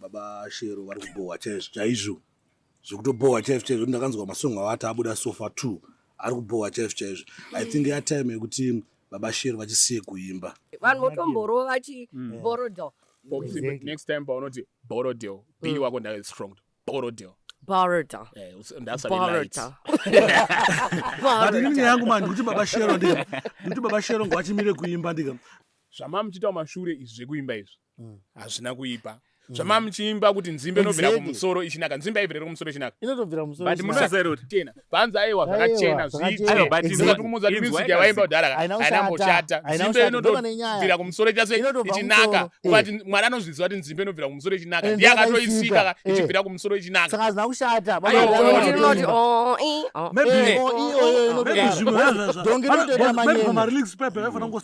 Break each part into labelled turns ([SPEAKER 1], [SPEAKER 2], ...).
[SPEAKER 1] Baba Shero vari kubhohwa chaizvo chaizvo, zvekutobhohwa chaizvo chaizvo. Ndakanzwa masong avati abuda so far two ari kubhohwa chaizvo chaizvo. I think yatime yekuti Baba Shero vachisiye kuimba.
[SPEAKER 2] Vanhu votomborova chi Borrowdale.
[SPEAKER 3] Exactly. Next time paunoti Borrowdale, B wako ndave strong. Borrowdale.
[SPEAKER 2] Borrowdale.
[SPEAKER 3] Eh, ndasave light.
[SPEAKER 2] Borrowdale.
[SPEAKER 1] But inini nyaya yangu mani ndikuti Baba Shero ndika, ndikuti Baba Shero ngavachimire kuimba ndika.
[SPEAKER 3] Zvamamuchiita kumashure izvi zvekuimba izvi hazvina kuipa. Zvamamuchiimba kuti nzimbe inobvira kumusoro ichinaka, nzimbe haibvire kumusoro ichinaka.
[SPEAKER 4] Inotobvira kumusoro
[SPEAKER 3] But
[SPEAKER 4] ichinaka.
[SPEAKER 3] munoziva here kuti tena panzi aiwa
[SPEAKER 4] Aiwa,
[SPEAKER 3] zvakachena
[SPEAKER 4] zvakachena.
[SPEAKER 3] zviite.
[SPEAKER 5] But
[SPEAKER 4] Exactly.
[SPEAKER 3] Ndikati kumuudza kuti
[SPEAKER 5] inzwa
[SPEAKER 3] music yavaimba kudhara
[SPEAKER 4] Haina
[SPEAKER 3] haina
[SPEAKER 4] kushata.
[SPEAKER 3] mboshata.
[SPEAKER 4] Haina
[SPEAKER 3] Nzimbe
[SPEAKER 4] kushata. Ndova nenyaya.
[SPEAKER 3] inotobvira kumusoro ichase
[SPEAKER 4] Inotobva
[SPEAKER 3] ichinaka.
[SPEAKER 4] kumusoro.
[SPEAKER 3] Ukati Mwari anozviziva kuti nzimbe inobvira kumusoro ichinaka.
[SPEAKER 4] Eh,
[SPEAKER 3] Ndiye
[SPEAKER 4] ndiye
[SPEAKER 3] akatoisika
[SPEAKER 4] akaisika. Eh.
[SPEAKER 3] ichibvira kumusoro ichinaka.
[SPEAKER 4] Saka hazvina kushata. Baba
[SPEAKER 3] Aiwa,
[SPEAKER 4] Shero
[SPEAKER 3] aiwa,
[SPEAKER 2] Ndinoti
[SPEAKER 4] vanoimba.
[SPEAKER 2] oh, i, oh.
[SPEAKER 1] Maybe
[SPEAKER 4] Eh, oh, iyo, iyo,
[SPEAKER 1] maybe
[SPEAKER 4] inotodaro.
[SPEAKER 1] zvimwe
[SPEAKER 4] Dhongi rinotoita
[SPEAKER 1] maybe
[SPEAKER 4] manyemwe.
[SPEAKER 1] pamarelease pepe vaifanira kungo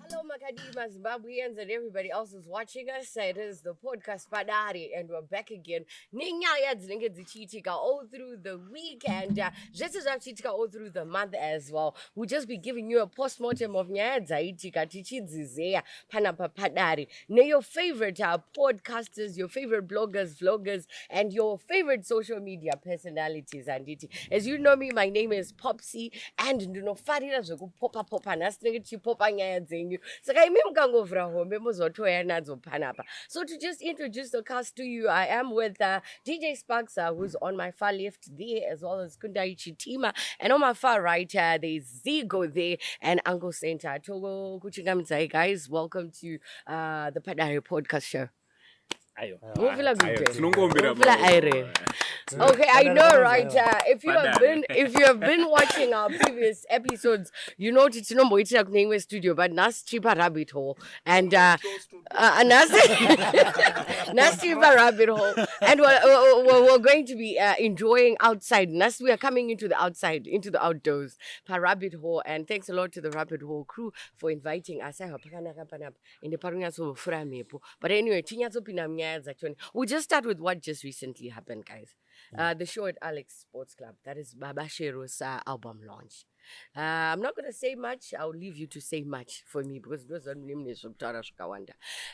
[SPEAKER 2] Hello, Makadima Zimbabweans and everybody else who's watching us. It is the podcast Padare, and we're back again. Nenyaya dzinenge dzichiitika all through the week and zvese zvachiitika all through the month as well. We'll just be giving you a postmortem of nyaya dzaitika tichidzizeya panapa Padare. Near your favorite podcasters, your favorite bloggers, vloggers, and your favorite social media personalities. Anditi, as you know me, my name is Popsy, and ndinofarira zvekupopa popa. Nhasi tinenge tichipopa nyaya dzenyu, saka imi mukangovhura hombe mozotouya nadzo panapa. So to just introduce the cast to you, I am with DJ Sparks, who's on my far left there, as well as Kundai Chitima, and on my far right there's Zigo there and Uncle Center. Togo kuchingamidzai guys, welcome to the Padare podcast show.
[SPEAKER 3] Aiwa.
[SPEAKER 2] Mufila
[SPEAKER 5] Aiwa,
[SPEAKER 2] good.
[SPEAKER 5] tinongombera
[SPEAKER 2] Mufila
[SPEAKER 5] maoko.
[SPEAKER 2] aire. Okay, I know, right? If you have
[SPEAKER 5] Padare.
[SPEAKER 2] been if you have been watching our previous episodes, you know kuti tinomboitira kune imwe studio, but nhasi tiri parabbit hole, and nhasi nhasi tiri parabbit hole, and we're going to be enjoying outside. Nhasi we are coming into the outside, into the outdoors, parabbit hole, and thanks a lot to the rabbit hole crew for inviting us. Aiwa, pakanaka panapa, ende parunyatsofura mhepo. But anyway, tinyatsopinda munyaya dzachona. We'll just start with what just recently happened, guys. The show at Alex Sports Club, that is Baba Shero's album launch. I'm not going to say much. I'll leave you to say much for me because those are zvakawanda.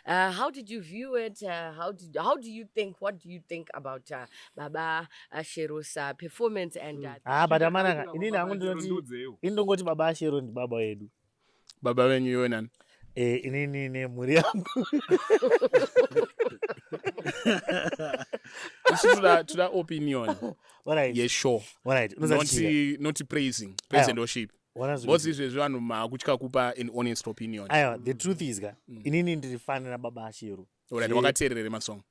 [SPEAKER 2] How did you view it? How do you think? What do you think about Baba Shero's performance and
[SPEAKER 4] Ah, but amanaka, inini hangu ndinoti
[SPEAKER 5] Ndudzewo.
[SPEAKER 4] indongoti Baba Shero ndibaba wedu.
[SPEAKER 3] Baba venyu iwe nani?
[SPEAKER 4] Eh, inini nemhuri yangu.
[SPEAKER 3] Isu toda opinion
[SPEAKER 4] Alright.
[SPEAKER 3] yeshow.
[SPEAKER 4] Alright. Unoziva
[SPEAKER 3] Not praising, praise and worship.
[SPEAKER 4] Wana zvikuti-
[SPEAKER 3] Because izvezvi vanhu makutya kupa an honest opinion.
[SPEAKER 4] Aiwa, the truth is ka, inini ndiri fan rababa Shero.
[SPEAKER 3] Alright, wakateerera masong.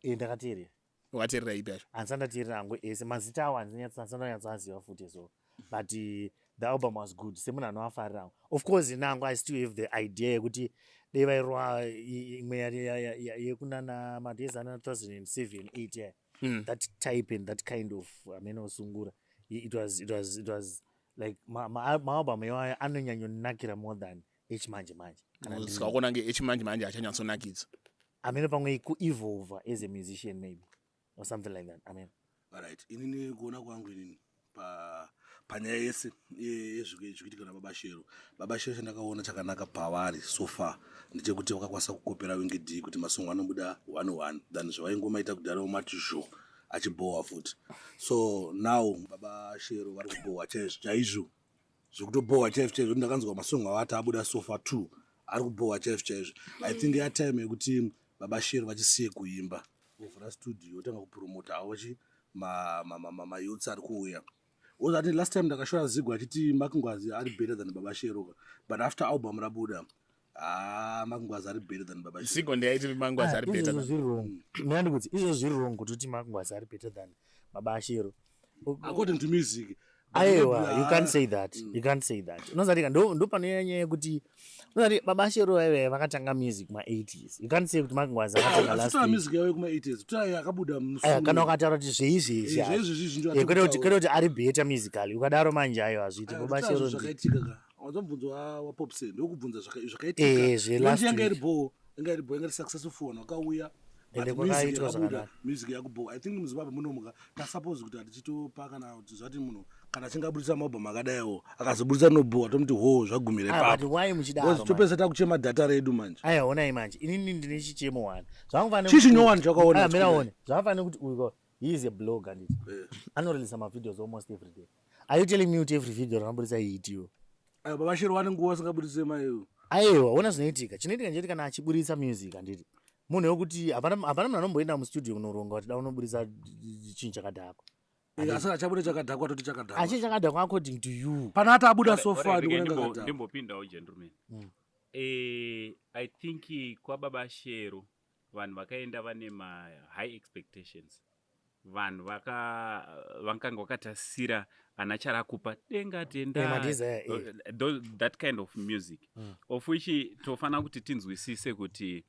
[SPEAKER 4] Eh, ndakateerera.
[SPEAKER 3] Wakateerera ipi yacho?
[SPEAKER 4] Handisati ndateerera hangu ese mazita awo, handisati ndanyatsoaziva futi, so but the album was good semunhu anoafarira hangu. Of course nangu I still have the idea yekuti dai vairwa imwe yekunana madays ana 2007 8 yeah. That type and that kind of amenosungura, it was like maalbum iwayo anonyanyonakira more than echimanje manje. Kana
[SPEAKER 3] Saka kuona nge echimanje manje achanyatsonakidza.
[SPEAKER 4] Amene pamwe kuevolve as a musician maybe or something like that, amen.
[SPEAKER 1] Alright, inini kuona kwangu inini panyaya yese yezvikuitika naBaba Shero, Baba Shero chandakaona chakanaka pavari so far ndechekuti vakakwanisa kukopera Winky D kuti masongo anobuda one one than zvavaingomaita kudhara, omati zho achibhohwa futi. So now Baba Shero vari kubhohwa chaizvo chaizvo, zvekutobhohwa chaizvo chaizvo. Ndakanzwa masongo avati abuda so far two ari kubhohwa chaizvo chaizvo. I think yatime yekuti Baba Shero vachisiye kuimba, vovhura studio, votanga kupromota havo chi mayouths ari kuuya. Ozati last time ndakashora Zigo achiti Makingwazi ari better than Baba Shero, but after album rabuda, ah, Makingwazi ari better than Baba Shero.
[SPEAKER 3] Zigo ndiyaiti Mangwazi ari better.
[SPEAKER 4] Izvozvo zviri wrong. Mina ndikuti izvozvo zviri wrong kuti uti Makingwazi ari better than Baba Shero.
[SPEAKER 1] According to music,
[SPEAKER 4] Aiwa, you can't say that, you can't say that. Unozatika ndo panouya nyaya yekuti unozati Baba Shero vaiva vakatanga music ma80s. You can't say kuti Mark Ngwazi akatanga last
[SPEAKER 1] Tora
[SPEAKER 4] week.
[SPEAKER 1] music yavo yekuma80s, tora yakabuda.
[SPEAKER 4] Aiwa, kana ukataura kuti zveizvezvi,
[SPEAKER 1] Zveizvezvi.
[SPEAKER 4] kwete kuti ari better musically. Ukadaro manje, aiwa, hazviiti. Baba Shero
[SPEAKER 1] Zvakaitika ka, wazobvunza waPopse, ndokubvunza zvakaitika.
[SPEAKER 4] Zvelast
[SPEAKER 1] Yanga
[SPEAKER 4] week.
[SPEAKER 1] iri bho, yanga iri bho, yanga iri successful, vanhu vakauya.
[SPEAKER 4] Ende
[SPEAKER 1] But music
[SPEAKER 4] kwakaitwa
[SPEAKER 1] yakabuda,
[SPEAKER 4] zvakanaka.
[SPEAKER 1] music yakubho. I think muZimbabwe munomuka tasuppose kuti hatichitopa kana kuti zvati munhu kana achinge abudisa maalbum akadaiwo, akazobudisa nobhowa, tomuti ho, zvagumira
[SPEAKER 4] Ah, but
[SPEAKER 1] ipapo.
[SPEAKER 4] why muchidaro
[SPEAKER 1] Because
[SPEAKER 4] manje?
[SPEAKER 1] topedza takuchema data redu manje.
[SPEAKER 4] Aiwa, onai manje, inini ndine chichemo one. Zvakufanira
[SPEAKER 1] Chii chinyowani chakaona?
[SPEAKER 4] Mira one. Zvakafanira kuti uyu, he is a blogger, handiti? Anoreleasa mavideos almost every day. Are you telling me kuti every video ranobudisa iitiwo?
[SPEAKER 1] Aiwa, Baba Shero vane nguva vasingabudise maiwo.
[SPEAKER 4] Aiwa, ona zvinoitika. Chinoitika ndechekuti kana achiburitsa music, handiti, munhu wekuti hapana hapana munhu anomboenda mustudio kunoronga kuti da unoburitsa chinhu chakadhakwa.
[SPEAKER 1] Asi achabuda chakadhakwa, toti chakadhakwa.
[SPEAKER 4] Achi chakadhakwa according to you.
[SPEAKER 1] Pana ati abuda so far,
[SPEAKER 5] Alright,
[SPEAKER 1] ndikuona akadhakwa.
[SPEAKER 5] ndimbopindawo, gentleman. I think kwaBaba Shero vanhu vakaenda vane mahigh expectations. Vanhu vakanga vakatasira ana Charakupa denga tenda,
[SPEAKER 4] Madesire, eh.
[SPEAKER 5] That kind of music, of which tofanira kuti tinzwisise kuti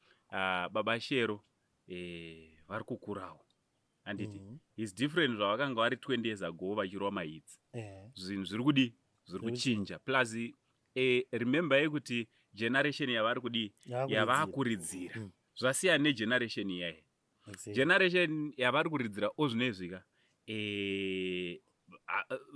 [SPEAKER 5] Baba Shero vari kukurawo, handiti? Is different zvavakanga vari 20 years ago vachirwa mahits. Zvinhu zviri kudi, zviri kuchinja. Plus remember yekuti generation yavari kudi,
[SPEAKER 4] Yavakuridzira.
[SPEAKER 5] yavakuridzira, zvasiyana negeneration iyayi. Generation yavari kuridzira ozvinezvika,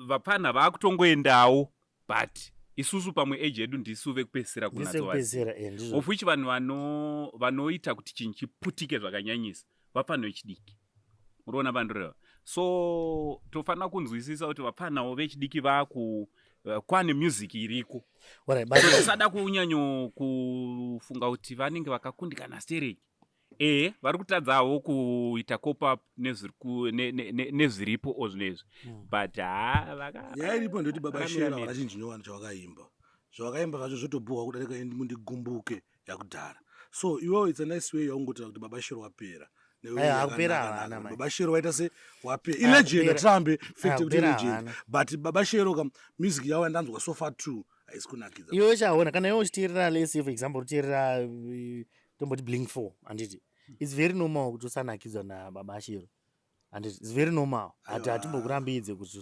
[SPEAKER 5] vapfana vakutongoendawo, but isusu pamwe age yedu ndisu vekupedzisira kunatsovaziva.
[SPEAKER 4] Ndisekupedzisira, ndizvo.
[SPEAKER 5] Of which vanhu vanoita kuti chinhu chiputike zvakanyanyisa vapfana vechidiki. Muriona vandoreva? So tofanira kunzwisisa kuti vapfanawo vechidiki vaku kwane music iriko.
[SPEAKER 4] Alright, but
[SPEAKER 5] So tisada kunyanyo kufunga kuti vanenge vakakundikana stereki. Vari kutadzawo kuita cope up nezviripo ozvinezvi, but ha
[SPEAKER 1] Nyaya iripo ndekuti Baba
[SPEAKER 5] vakamira
[SPEAKER 1] Shero
[SPEAKER 5] mira.
[SPEAKER 1] havana chinhu chinyowani chavakaimba. Zvavakaimba zvacho zvotobhuhwa kudarika Mundigumbuke yakudhara. So iwewo, it's a nice way yaungotaura kuti Baba Shero wapera.
[SPEAKER 4] Aiwa, hakupera havana, manje.
[SPEAKER 1] Baba Shero waita se wapera,
[SPEAKER 4] Aiwa,
[SPEAKER 1] ilegend.
[SPEAKER 4] kupera.
[SPEAKER 1] Atirambe fact
[SPEAKER 4] Aiwa,
[SPEAKER 1] yekuti
[SPEAKER 4] kupera
[SPEAKER 1] ilegend.
[SPEAKER 4] havana.
[SPEAKER 1] But Baba Shero ka, music yavo yandanzwa so far too haisi kunakidza.
[SPEAKER 4] Iwe chaona kana iwe uchiteerera, let's say for example, uchiteerera tomboti Blink 4, handiti? It's very normal kuti usanakidzwa naBaba Shero, handiti? It's very normal. Hati hatimbokurambidze kuti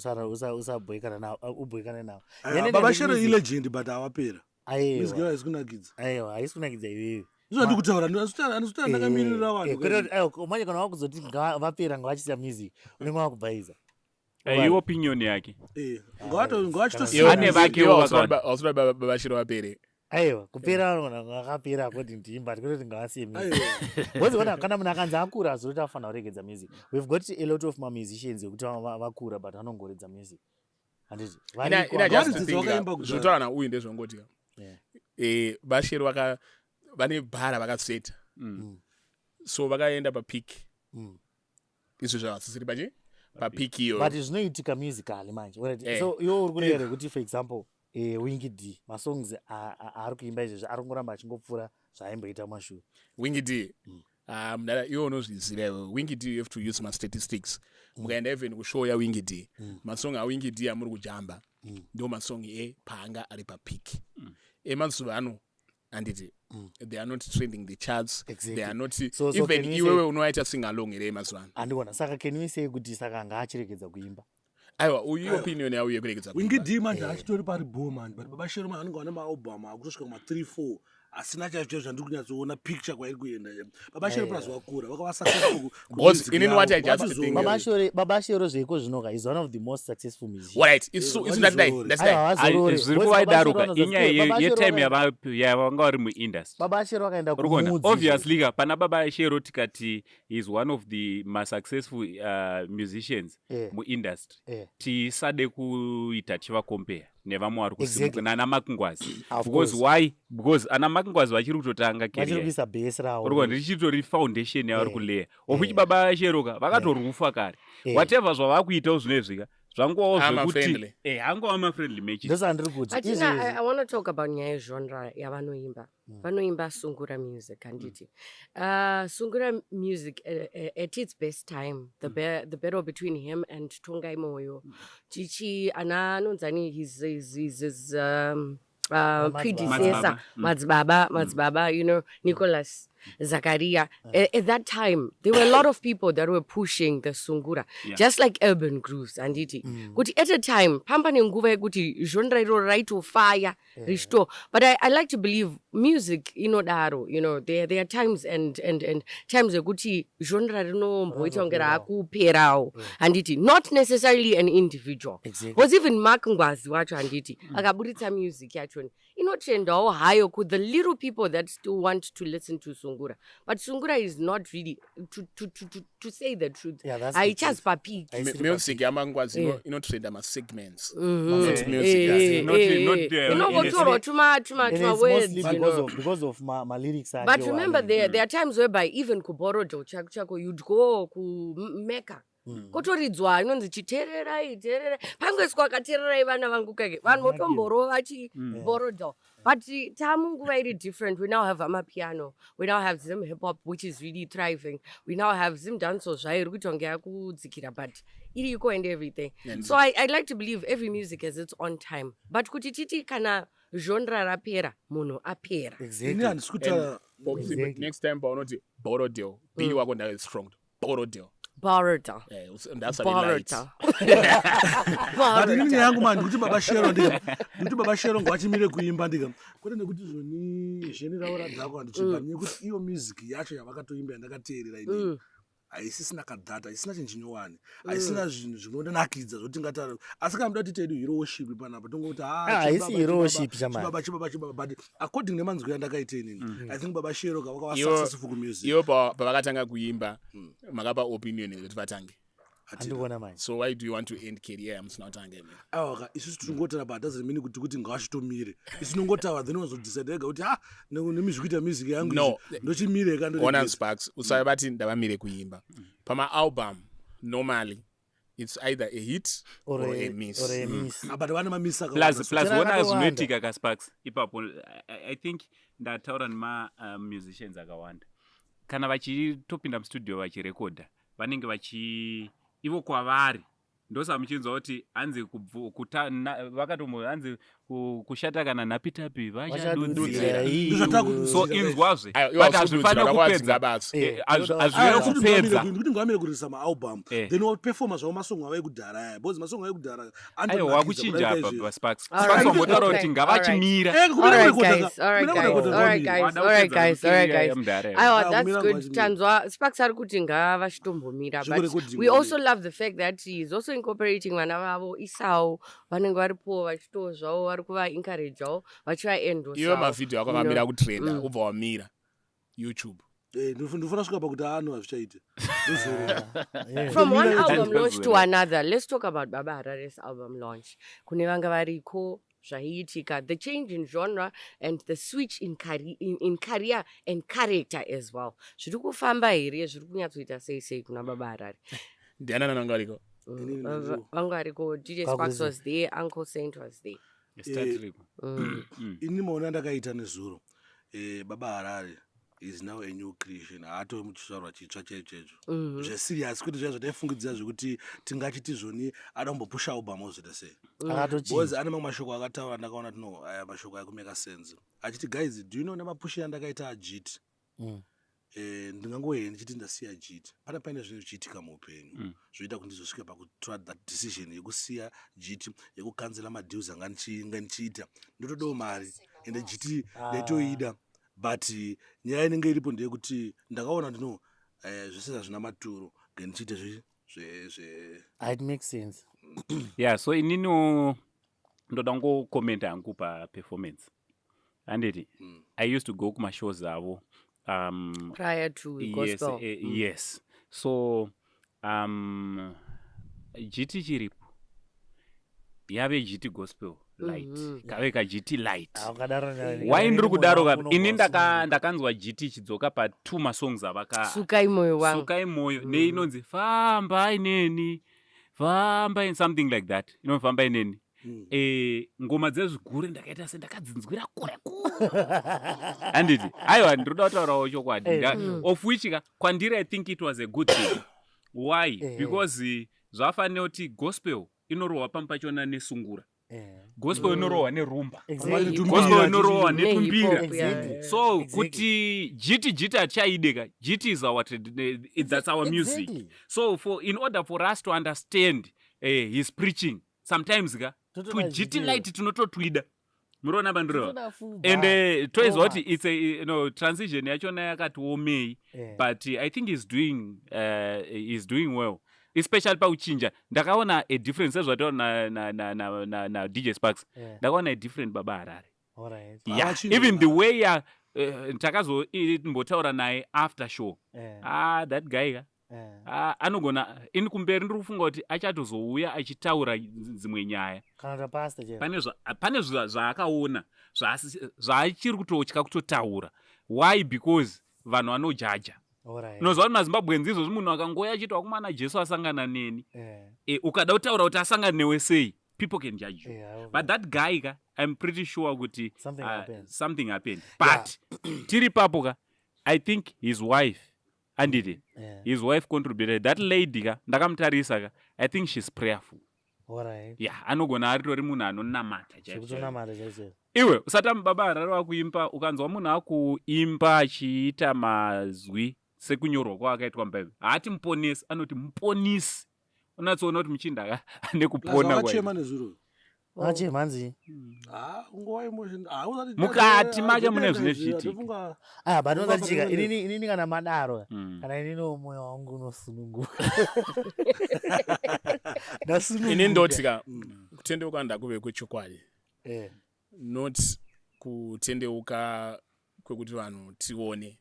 [SPEAKER 4] usabhoikana navo, ubhoikane navo.
[SPEAKER 1] Aiwa,
[SPEAKER 4] Yene
[SPEAKER 1] Baba
[SPEAKER 4] ndati
[SPEAKER 1] Shero
[SPEAKER 4] music-
[SPEAKER 1] ilegend, but hawapera, music yavo
[SPEAKER 4] Aiwa,
[SPEAKER 1] haisi kunakidza.
[SPEAKER 4] aiwa, haisi kunakidza iwewe.
[SPEAKER 1] Ndizvo kutaura, ndinotaura ndakamirira vanhu.
[SPEAKER 4] Kwete kuti aiwa, manje kana wakuzoti vapera, ngavachisiya music, unenge wakubhaiza.
[SPEAKER 5] Iopinion yake.
[SPEAKER 1] Ngavachitosiya.
[SPEAKER 5] Ane vakewo vakawanda.
[SPEAKER 3] Hausati Baba Shero vapere.
[SPEAKER 4] Aiwa, kupera vanogona vakapera according to him, but kwete kuti ngavasiye music.
[SPEAKER 1] Aiwa.
[SPEAKER 4] Because ona, kana munhu akanzi akura, azoti afanira kuregedza music. We've got a lot of mamusicians ekuti vakura but vanongoredza music, handiti? Variko
[SPEAKER 3] Ina just
[SPEAKER 1] Varidzi
[SPEAKER 3] think
[SPEAKER 1] vakaimba kudhara.
[SPEAKER 3] Zvinotaura nauyu ndezvongoti vaShero vane bhara vakaseta, so vakaenda papeak. Izvo zvavasisiri pachi papeak iyoyo.
[SPEAKER 4] But zvinoitika musically manje. Alright, so iwe uri kureva kuti, for example, Winky D, masongs aari kuimba izvezvi ari kungoramba achingopfuura zvaaimboita mumashure?
[SPEAKER 3] Winky D, ah, mudara, iwe unozviziva iwe. Winky D, you have to use mastatistics. Mukaenda even kushow yaWinky D, masong aWinky D amuri kujamba ndo masong epaanga ari papeak. Emazuva ano, handiti, they are not trending the charts. They are not
[SPEAKER 4] So
[SPEAKER 3] even
[SPEAKER 4] can we
[SPEAKER 3] iwewe unowaita sing along here emazuva ano?
[SPEAKER 4] Andikuona. Saka can we say kuti saka ngaachiregedza kuimba?
[SPEAKER 3] Aiwa, uyu iopinion yauye kuregedza
[SPEAKER 1] Winky
[SPEAKER 3] kuimba.
[SPEAKER 1] D manje achitori pari bo manje, but Baba Shero manje anenge vane maalbum akusvika kuma 3 4 asina chaizvo chaizvo zvandiri kunyatsoona picture kwairi kuenda. Baba Shero plus vakura, vakava successful
[SPEAKER 3] Because
[SPEAKER 1] kumusic
[SPEAKER 3] inini
[SPEAKER 1] yavo.
[SPEAKER 3] what I just
[SPEAKER 1] Vachizorore.
[SPEAKER 3] think-
[SPEAKER 4] Baba Shero zveiko zvinoka is one of the most successful musicians.
[SPEAKER 3] Alright, isu ndatidai,
[SPEAKER 1] vachizorore.
[SPEAKER 3] ndatidai.
[SPEAKER 4] Aiwa, vazorore.
[SPEAKER 5] Zviri
[SPEAKER 4] Because
[SPEAKER 5] kuvaidaruka
[SPEAKER 4] Baba Shero
[SPEAKER 5] inyaya
[SPEAKER 4] Baba Shero
[SPEAKER 5] yetime yavanga vari muindustry.
[SPEAKER 4] Baba Shero akaenda
[SPEAKER 5] Uri kuona?
[SPEAKER 4] kumudzi.
[SPEAKER 5] Obviously ka, pana Baba Shero tikati is one of the masuccessful musicians muindustry, tisade kuita tichivacompare nevamwe vari kusimuka nana Mark Ngwazi.
[SPEAKER 4] Of
[SPEAKER 5] Because
[SPEAKER 4] course.
[SPEAKER 5] why? Because ana Mark Ngwazi vachiri kutotanga
[SPEAKER 4] Vachiri
[SPEAKER 5] career.
[SPEAKER 4] kuisa base ravo.
[SPEAKER 5] Uri kuona, richitori foundation yavari kuleya, of which Baba Sheroka vakatorufa kare. Whatever zvavakuitawo zvinezvika Zvangovawo
[SPEAKER 3] Ama
[SPEAKER 5] zvekuti
[SPEAKER 3] friendly.
[SPEAKER 5] angova mafriendly matches.
[SPEAKER 4] Ndosandiri kuti
[SPEAKER 2] But you know,
[SPEAKER 4] izvezvi
[SPEAKER 2] I want to talk about nyaya yegenre yavanoimba. Vanoimba sungura music, handiti. Sungura music at its best time, the battle between him and Tongai Moyo. Chichi ana anonzani his predecessor,
[SPEAKER 5] Madzibaba.
[SPEAKER 2] Madzibaba, Madzibaba, Nicholas Zakaria. At that time, there were a lot of people that were pushing the sungura, just like urban grooves, handiti. Kuti at a time, pamba nenguva yekuti genre iro raitofaya, richito. But I like to believe music inodaro, there are times and times yekuti genre rinomboita kunge raakuperawo, handiti. Not necessarily an individual. Was even Mark Ngwazi wacho, handiti, akaburitsa music yachona inotrendawo hayo ku the little people that still want to listen to sungura, but sungura is not really to say the truth,
[SPEAKER 4] Yeah, that's the
[SPEAKER 2] haichazi
[SPEAKER 4] truth.
[SPEAKER 2] papiki.
[SPEAKER 4] Haisiri
[SPEAKER 3] Music yaMangwazi inotrenda masegments, not music
[SPEAKER 5] Not,
[SPEAKER 2] Inongotorwa tuma tuma
[SPEAKER 4] And
[SPEAKER 2] tuma
[SPEAKER 4] it's
[SPEAKER 2] words,
[SPEAKER 4] mostly
[SPEAKER 2] you
[SPEAKER 4] because
[SPEAKER 2] know.
[SPEAKER 4] of because of malyrics ake
[SPEAKER 2] But remember, there are times whereby even kuBorrowdale chako chako, you'd go kuMecca, kotoridzwa inonzi chitererai tererai, pangoiswa katererai vana vangu kake, vanhu votomborova chiBorrowdale. But tamunguva iri different. We now have amapiano, we now have Zim hip hop, which is really thriving. We now have Zim dancehall zvayo iri kuita kunge yakudzikira, but iriko and everything. So I like to believe every music has its own time, but kuti titi kana genre rapera, munhu apera.
[SPEAKER 1] Ini handisi kutaura.
[SPEAKER 3] Boxy, but next time paunoti Borrowdale, b wako ndayo strong Borrowdale.
[SPEAKER 2] Borrowdale.
[SPEAKER 3] That's light.
[SPEAKER 2] Borrowdale.
[SPEAKER 1] But inini nyaya yangu mani ndikuti Baba Shero ndika, ndikuti Baba Shero ngavachimire kuimba ndika, kwete nekuti zvoni zheni ravo radhako handichibva, nekuti iyo music yacho yavakatoimba yandakateerera inini haisisina kadhata, haisina chinhu chinyowani, haisina zvinhu zvinonakidza zvoti tingataura. Asi kana muda kuti tedu hero worship panapa, tongoti
[SPEAKER 4] Ah, haisi hero worship, chamani.
[SPEAKER 1] chibaba chibaba chibaba. But according nemanzwiro andakaita inini, I think Baba Shero kavakava successful kumusic.
[SPEAKER 3] Ivo pavakatanga kuimba, makapa opinion yekuti vatange?
[SPEAKER 4] Handikuona manje.
[SPEAKER 3] So why do you want to end career yamusina kutanga imi?
[SPEAKER 1] Aiwaka, isusu tiringotaura, but doesn't mean kuti ngawachitomire. Isu tinongotaura, then wazodecide ega kuti ha, nemizvikuita music yangu
[SPEAKER 3] No.
[SPEAKER 1] izvi, ndochimire ka.
[SPEAKER 3] Ona Sparks, usavati ndavamire kuimba. Pamaalbum normally it's either a hit or a miss.
[SPEAKER 4] Or a miss.
[SPEAKER 1] But vane mamisi.
[SPEAKER 5] Plus
[SPEAKER 4] Chero
[SPEAKER 5] ona
[SPEAKER 4] akatowanda.
[SPEAKER 5] zvinoitika kaSparks ipapo, I think ndataura nemamusicians akawanda, kana vachitopinda mustudio vachirekodha, vanenge vachi ivo kwavari ndosamuchinzwa kuti hanzi vakatombo hanzi kushata kana nhapitapi
[SPEAKER 4] Vachadudzira.
[SPEAKER 5] vachadudzira. So inzwazve,
[SPEAKER 3] Aiwa, iwo
[SPEAKER 5] but
[SPEAKER 3] hausi kududzira,
[SPEAKER 5] hazvifaniri
[SPEAKER 3] vakawadzinga
[SPEAKER 5] kupedza.
[SPEAKER 3] basa.
[SPEAKER 5] Hazvifaniri kupedza.
[SPEAKER 1] Ndikuti ngavamire kurisa maalbum, then wapefoma zvavo masongo ava ekudhara aya, because masongo ekudhara.
[SPEAKER 5] Aiwa, wakuchinja apa paSparks.
[SPEAKER 2] All
[SPEAKER 5] Sparks
[SPEAKER 2] right,
[SPEAKER 5] wambotaura
[SPEAKER 2] okay,
[SPEAKER 5] kuti ngavachimira.
[SPEAKER 2] All right, guys. All right, guys. All right, guys.
[SPEAKER 5] Wada
[SPEAKER 2] All right,
[SPEAKER 5] kupedza
[SPEAKER 2] guys. All right,
[SPEAKER 5] career
[SPEAKER 2] guys.
[SPEAKER 5] yamudhara iwe.
[SPEAKER 2] Aiwa,
[SPEAKER 1] Ah,
[SPEAKER 2] that's
[SPEAKER 1] kumira
[SPEAKER 2] good.
[SPEAKER 1] ngavachimira.
[SPEAKER 2] Tanzwa Sparks ari kuti ngavachitombombomira, but
[SPEAKER 1] Zvekurekodhiwa
[SPEAKER 2] we also love the fact that he is also incorporating vana vavo isau, vanenge varipowo vachitowo zvavo, vari kuvaencouragewo, vachivaendosawo.
[SPEAKER 3] Iwe mavhidhiyo ako akamira kutrenda, ubva wamira YouTube.
[SPEAKER 1] Ndinofanira svika pakuti ano hazvichaite, ndozorora.
[SPEAKER 2] From one
[SPEAKER 1] Kumira
[SPEAKER 2] album launch to
[SPEAKER 5] Ndozorora.
[SPEAKER 2] another, let's talk about Baba Harare's album launch. Kune vanga variko, zvaiitika, the change in genre and the switch in career and character as well, zviri kufamba here? Zviri kunyatsoita sei sei kuna Baba Harare?
[SPEAKER 3] Ndianana vanga variko?
[SPEAKER 1] Inini ndiriwo.
[SPEAKER 2] Vanga variko, DJ Sparks
[SPEAKER 4] Kwakuzi.
[SPEAKER 2] was there, Uncle Saint was there.
[SPEAKER 5] Start riko.
[SPEAKER 1] Ini maona ndakaita nezuro, Baba Harare is now a new creation, haatove muchizvarwa chitsva chaicho chaicho zveserious, kwete zviya zvataifungidzira zvekuti tingachiti zvoni ada kumbopusha album ozoita sei, because
[SPEAKER 4] Akatochinja.
[SPEAKER 1] ane mamwe mashoko akataura, ndakaona tino aya mashoko akumeka sense, achiti, "Guys, do you know nemapushi andakaita ajiti, ndingangoye ndichiti ndasiya jiti, pana paine zvinhu zvichiitika muupenyu zvoita kuti ndizosvika pakutora that decision yekusiya jiti, yekukanzela madeals anga ndichiita. Ndotodawo mari, ende jiti ndaitoida, but nyaya inenge iripo ndeyekuti ndakaona ndino zvese zvazvina maturo, ngendichiite zve
[SPEAKER 4] Ah, it makes sense.
[SPEAKER 5] Yeah, so ininiwo ndoda kungokomenta hangu paperformance, handiti? I used to go kumashows avo
[SPEAKER 2] Prior to
[SPEAKER 5] yes,
[SPEAKER 2] gospel.
[SPEAKER 5] Yes, so jiti chiripo yave jiti gospel light, kave kajiti light.
[SPEAKER 4] Ah, ukadaro
[SPEAKER 5] Wai ndiri kudaro ka, ini
[SPEAKER 4] ndaka
[SPEAKER 5] ndakanzwa jiti chidzoka pa2 masongs avaka
[SPEAKER 2] Sukai moyo wangu.
[SPEAKER 5] Sukai moyo neinonzi fambai neni. Fambai, something like that, inofambai neni. Ngoma dzezvigure ndakaita sendakadzinzwira kure kure, handiti? Aiwa, ndinoda kutaurawo chokwadi. Of which ka, kwandiri I think it was a good thing. Why? Because zvafanira kuti gospel inorohwa pamwe pachona nesungura, gospel inorohwa nerumba, gospel inorohwa netumbira.
[SPEAKER 2] Ne-hip-hop, yeah.
[SPEAKER 5] So kuti jiti jiti hatichaideka. Jiti is our that's our music. So for in order for us to understand his preaching, sometimes ka
[SPEAKER 4] Totoda
[SPEAKER 5] tujiti
[SPEAKER 4] jiti.
[SPEAKER 5] light tunototwida, muriona bandireva?
[SPEAKER 4] Totoda full
[SPEAKER 5] And
[SPEAKER 4] bar.
[SPEAKER 5] toizwa kuti
[SPEAKER 4] Ngoma.
[SPEAKER 5] it's a transition yachona yakati omei, but I think he's doing well, especially pakuchinja. Ndakaona a difference sezvataura na DJ Sparks. Ndakaona a different Baba Harare. Yeah,
[SPEAKER 1] Avachinja
[SPEAKER 5] even the
[SPEAKER 1] baba.
[SPEAKER 5] way ya takazoimbotaura naye after show. Ah, that guy ka, ah, anogona ini kumberi ndiri kufunga kuti achatozouya achitaura dzimwe nyaya.
[SPEAKER 4] Kana kuti pastor chero.
[SPEAKER 5] Pane zvaakaona zvaachiri kutotya kutotaura. Why? Because vanhu vanojaja. Unoziva kuti maZimbabweans izvozvi, munhu akangouya achiti, "Wakumana, Jesu asangana neni," ukada kutaura kuti asangana newe sei, people can judge you. But that guy ka, I'm pretty sure kuti
[SPEAKER 4] Something happened.
[SPEAKER 5] Something happened. But tiri papo ka, I think his wife, anditi? His wife contributed. That lady ka, ndakamutarisa ka, I think she's prayerful. Yeah, anogona aritori munhu anonamata chaizvo chaizvo.
[SPEAKER 4] Zvekutonamata chaizvo.
[SPEAKER 5] Iwe usati amubaba Harare wakuimba, ukanzwa munhu akuimba achiita mazwi sekunyorwa kwaakaitwa muBhaibheri, haati muponesi, anoti muponisi, unatsoona kuti muchinda ane kupona kwaita.
[SPEAKER 1] Vakachema nezuro.
[SPEAKER 4] Vache mhanzi.
[SPEAKER 1] Ah, nguva emotion. Ah, usati-
[SPEAKER 5] Mukati make mune
[SPEAKER 1] Ah,
[SPEAKER 5] zvine zvichiitika.
[SPEAKER 1] ndofunga-
[SPEAKER 4] Ah, but
[SPEAKER 1] Unga
[SPEAKER 4] unoziva
[SPEAKER 1] pane
[SPEAKER 4] inini kana madaro, kana inini mwoyo wangu unosununguka. Ndasununguka.
[SPEAKER 3] Ini ndoti ka, kutendeuka ndakuve kwechokwadi, not kutendeuka kwekuti vanhu tione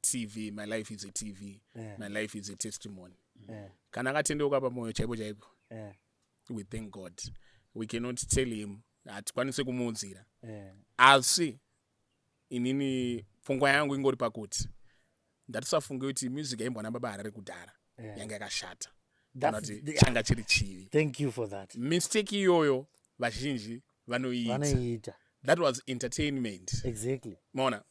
[SPEAKER 3] TV. My life is a TV. My life is a testimony. Kana akatendeuka pamwoyo chaipo chaipo, we thank God. We cannot tell him, hatikwanisi kumuudzira. Asi inini pfungwa yangu ingori pakuti ndatisafunge kuti music yaimbwa nababa Harare kudhara yanga yakashata kana
[SPEAKER 4] That's
[SPEAKER 3] kuti
[SPEAKER 4] the
[SPEAKER 3] changa chiri chivi.
[SPEAKER 4] Thank you for that.
[SPEAKER 3] Mistake iyoyo vazhinji vanoiita.
[SPEAKER 4] Vanoiita.
[SPEAKER 3] That was entertainment. Maona?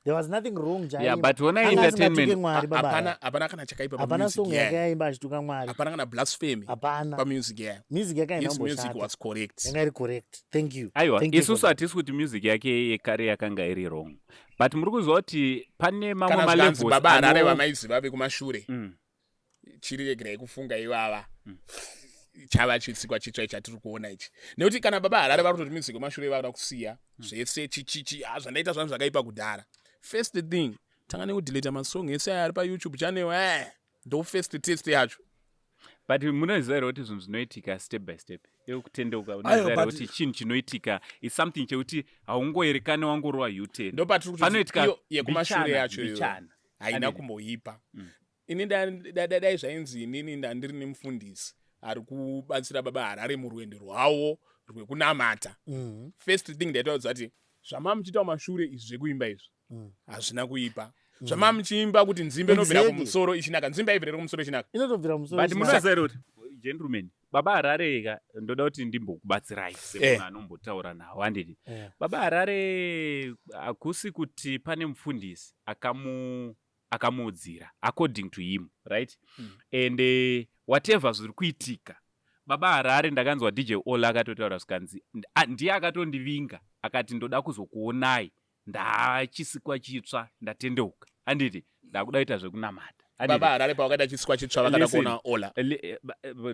[SPEAKER 4] There was nothing wrong.
[SPEAKER 5] Yeah, but ona entertainment-
[SPEAKER 4] Mwari baba.
[SPEAKER 3] Hapana, hapana kana chakaipa
[SPEAKER 4] Hapana
[SPEAKER 3] pamusic
[SPEAKER 4] song
[SPEAKER 3] yayo.
[SPEAKER 4] yakaimba achituka Mwari.
[SPEAKER 3] Hapana kana blasphemy
[SPEAKER 4] Hapana.
[SPEAKER 3] pamusic yayo.
[SPEAKER 4] Music yake
[SPEAKER 3] His music
[SPEAKER 4] haina
[SPEAKER 3] was correct.
[SPEAKER 4] Yanga iri correct. Thank you.
[SPEAKER 5] Aiwa,
[SPEAKER 4] Thank you for
[SPEAKER 5] isusu
[SPEAKER 4] that.
[SPEAKER 5] hatisi kuti music yake yekare yakanga iri wrong, but muri kuziva kuti pane mamwe
[SPEAKER 3] Kana zvikanzi
[SPEAKER 5] malevels
[SPEAKER 3] Baba Harare vamaiziva vekumashure, chiriregerai kufunga ivava chava chisikwa chitsva chatiri kuona ichi, nekuti kana Baba Harare vari kutoti music wemashure vauda kusiya zvese chichichi, ha, zvandaita zvanhu zvakaipa kudhara, first thing tanga nekudeleta masong ese aya ari paYouTube channel. Ndo first test yacho.
[SPEAKER 5] But munoziva here kuti zvinhu zvinoitika step by step? Iwe kutendeuka,
[SPEAKER 1] Aiwa,
[SPEAKER 5] unoziva here
[SPEAKER 1] but
[SPEAKER 5] kuti chinhu chinoitika is something chekuti haungoerekani wangorova U10?
[SPEAKER 3] Ndo patiri kuti
[SPEAKER 5] Panoitika
[SPEAKER 3] iyo yekumashure
[SPEAKER 5] mbichana,
[SPEAKER 3] yacho iyoyo
[SPEAKER 5] mbichana.
[SPEAKER 3] haina
[SPEAKER 5] Handiti?
[SPEAKER 3] kumboipa. Ini dai zvainzi inini ndandiri nemufundisi ari kubatsira Baba Harare murwendo rwavo rwekunamata, first thing ndaitaudza kuti zvama muchiita kumashure izvi zvekuimba izvi hazvina kuipa. Zvama muchiimba kuti nzimbe inobvira kumusoro ichinaka, nzimbe aibvira kumusoro ichinaka.
[SPEAKER 4] Inotobvira musoro.
[SPEAKER 5] But
[SPEAKER 4] ichinaka.
[SPEAKER 5] munoziva here kuti, gentlemen, Baba Harare ka, ndoda kuti ndimbokubatsirai semunhu anombotaura nawo, handiti? Baba Harare, hakusi kuti pane mufundisi akamuudzira, according to him, right? And whatever zviri kuitika, Baba Harare, ndakanzwa DJ Ola akatotaura zvikanzi ndiye akatondivinga akati, "Ndoda kuzokuonai ndachisikwa chitsva, ndatendeuka, handiti? Ndakuda kuita zvekunamata," handiti?
[SPEAKER 3] Baba Harare pavakaita chisikwa chitsva vakada
[SPEAKER 5] Listen.
[SPEAKER 3] kuona Ola.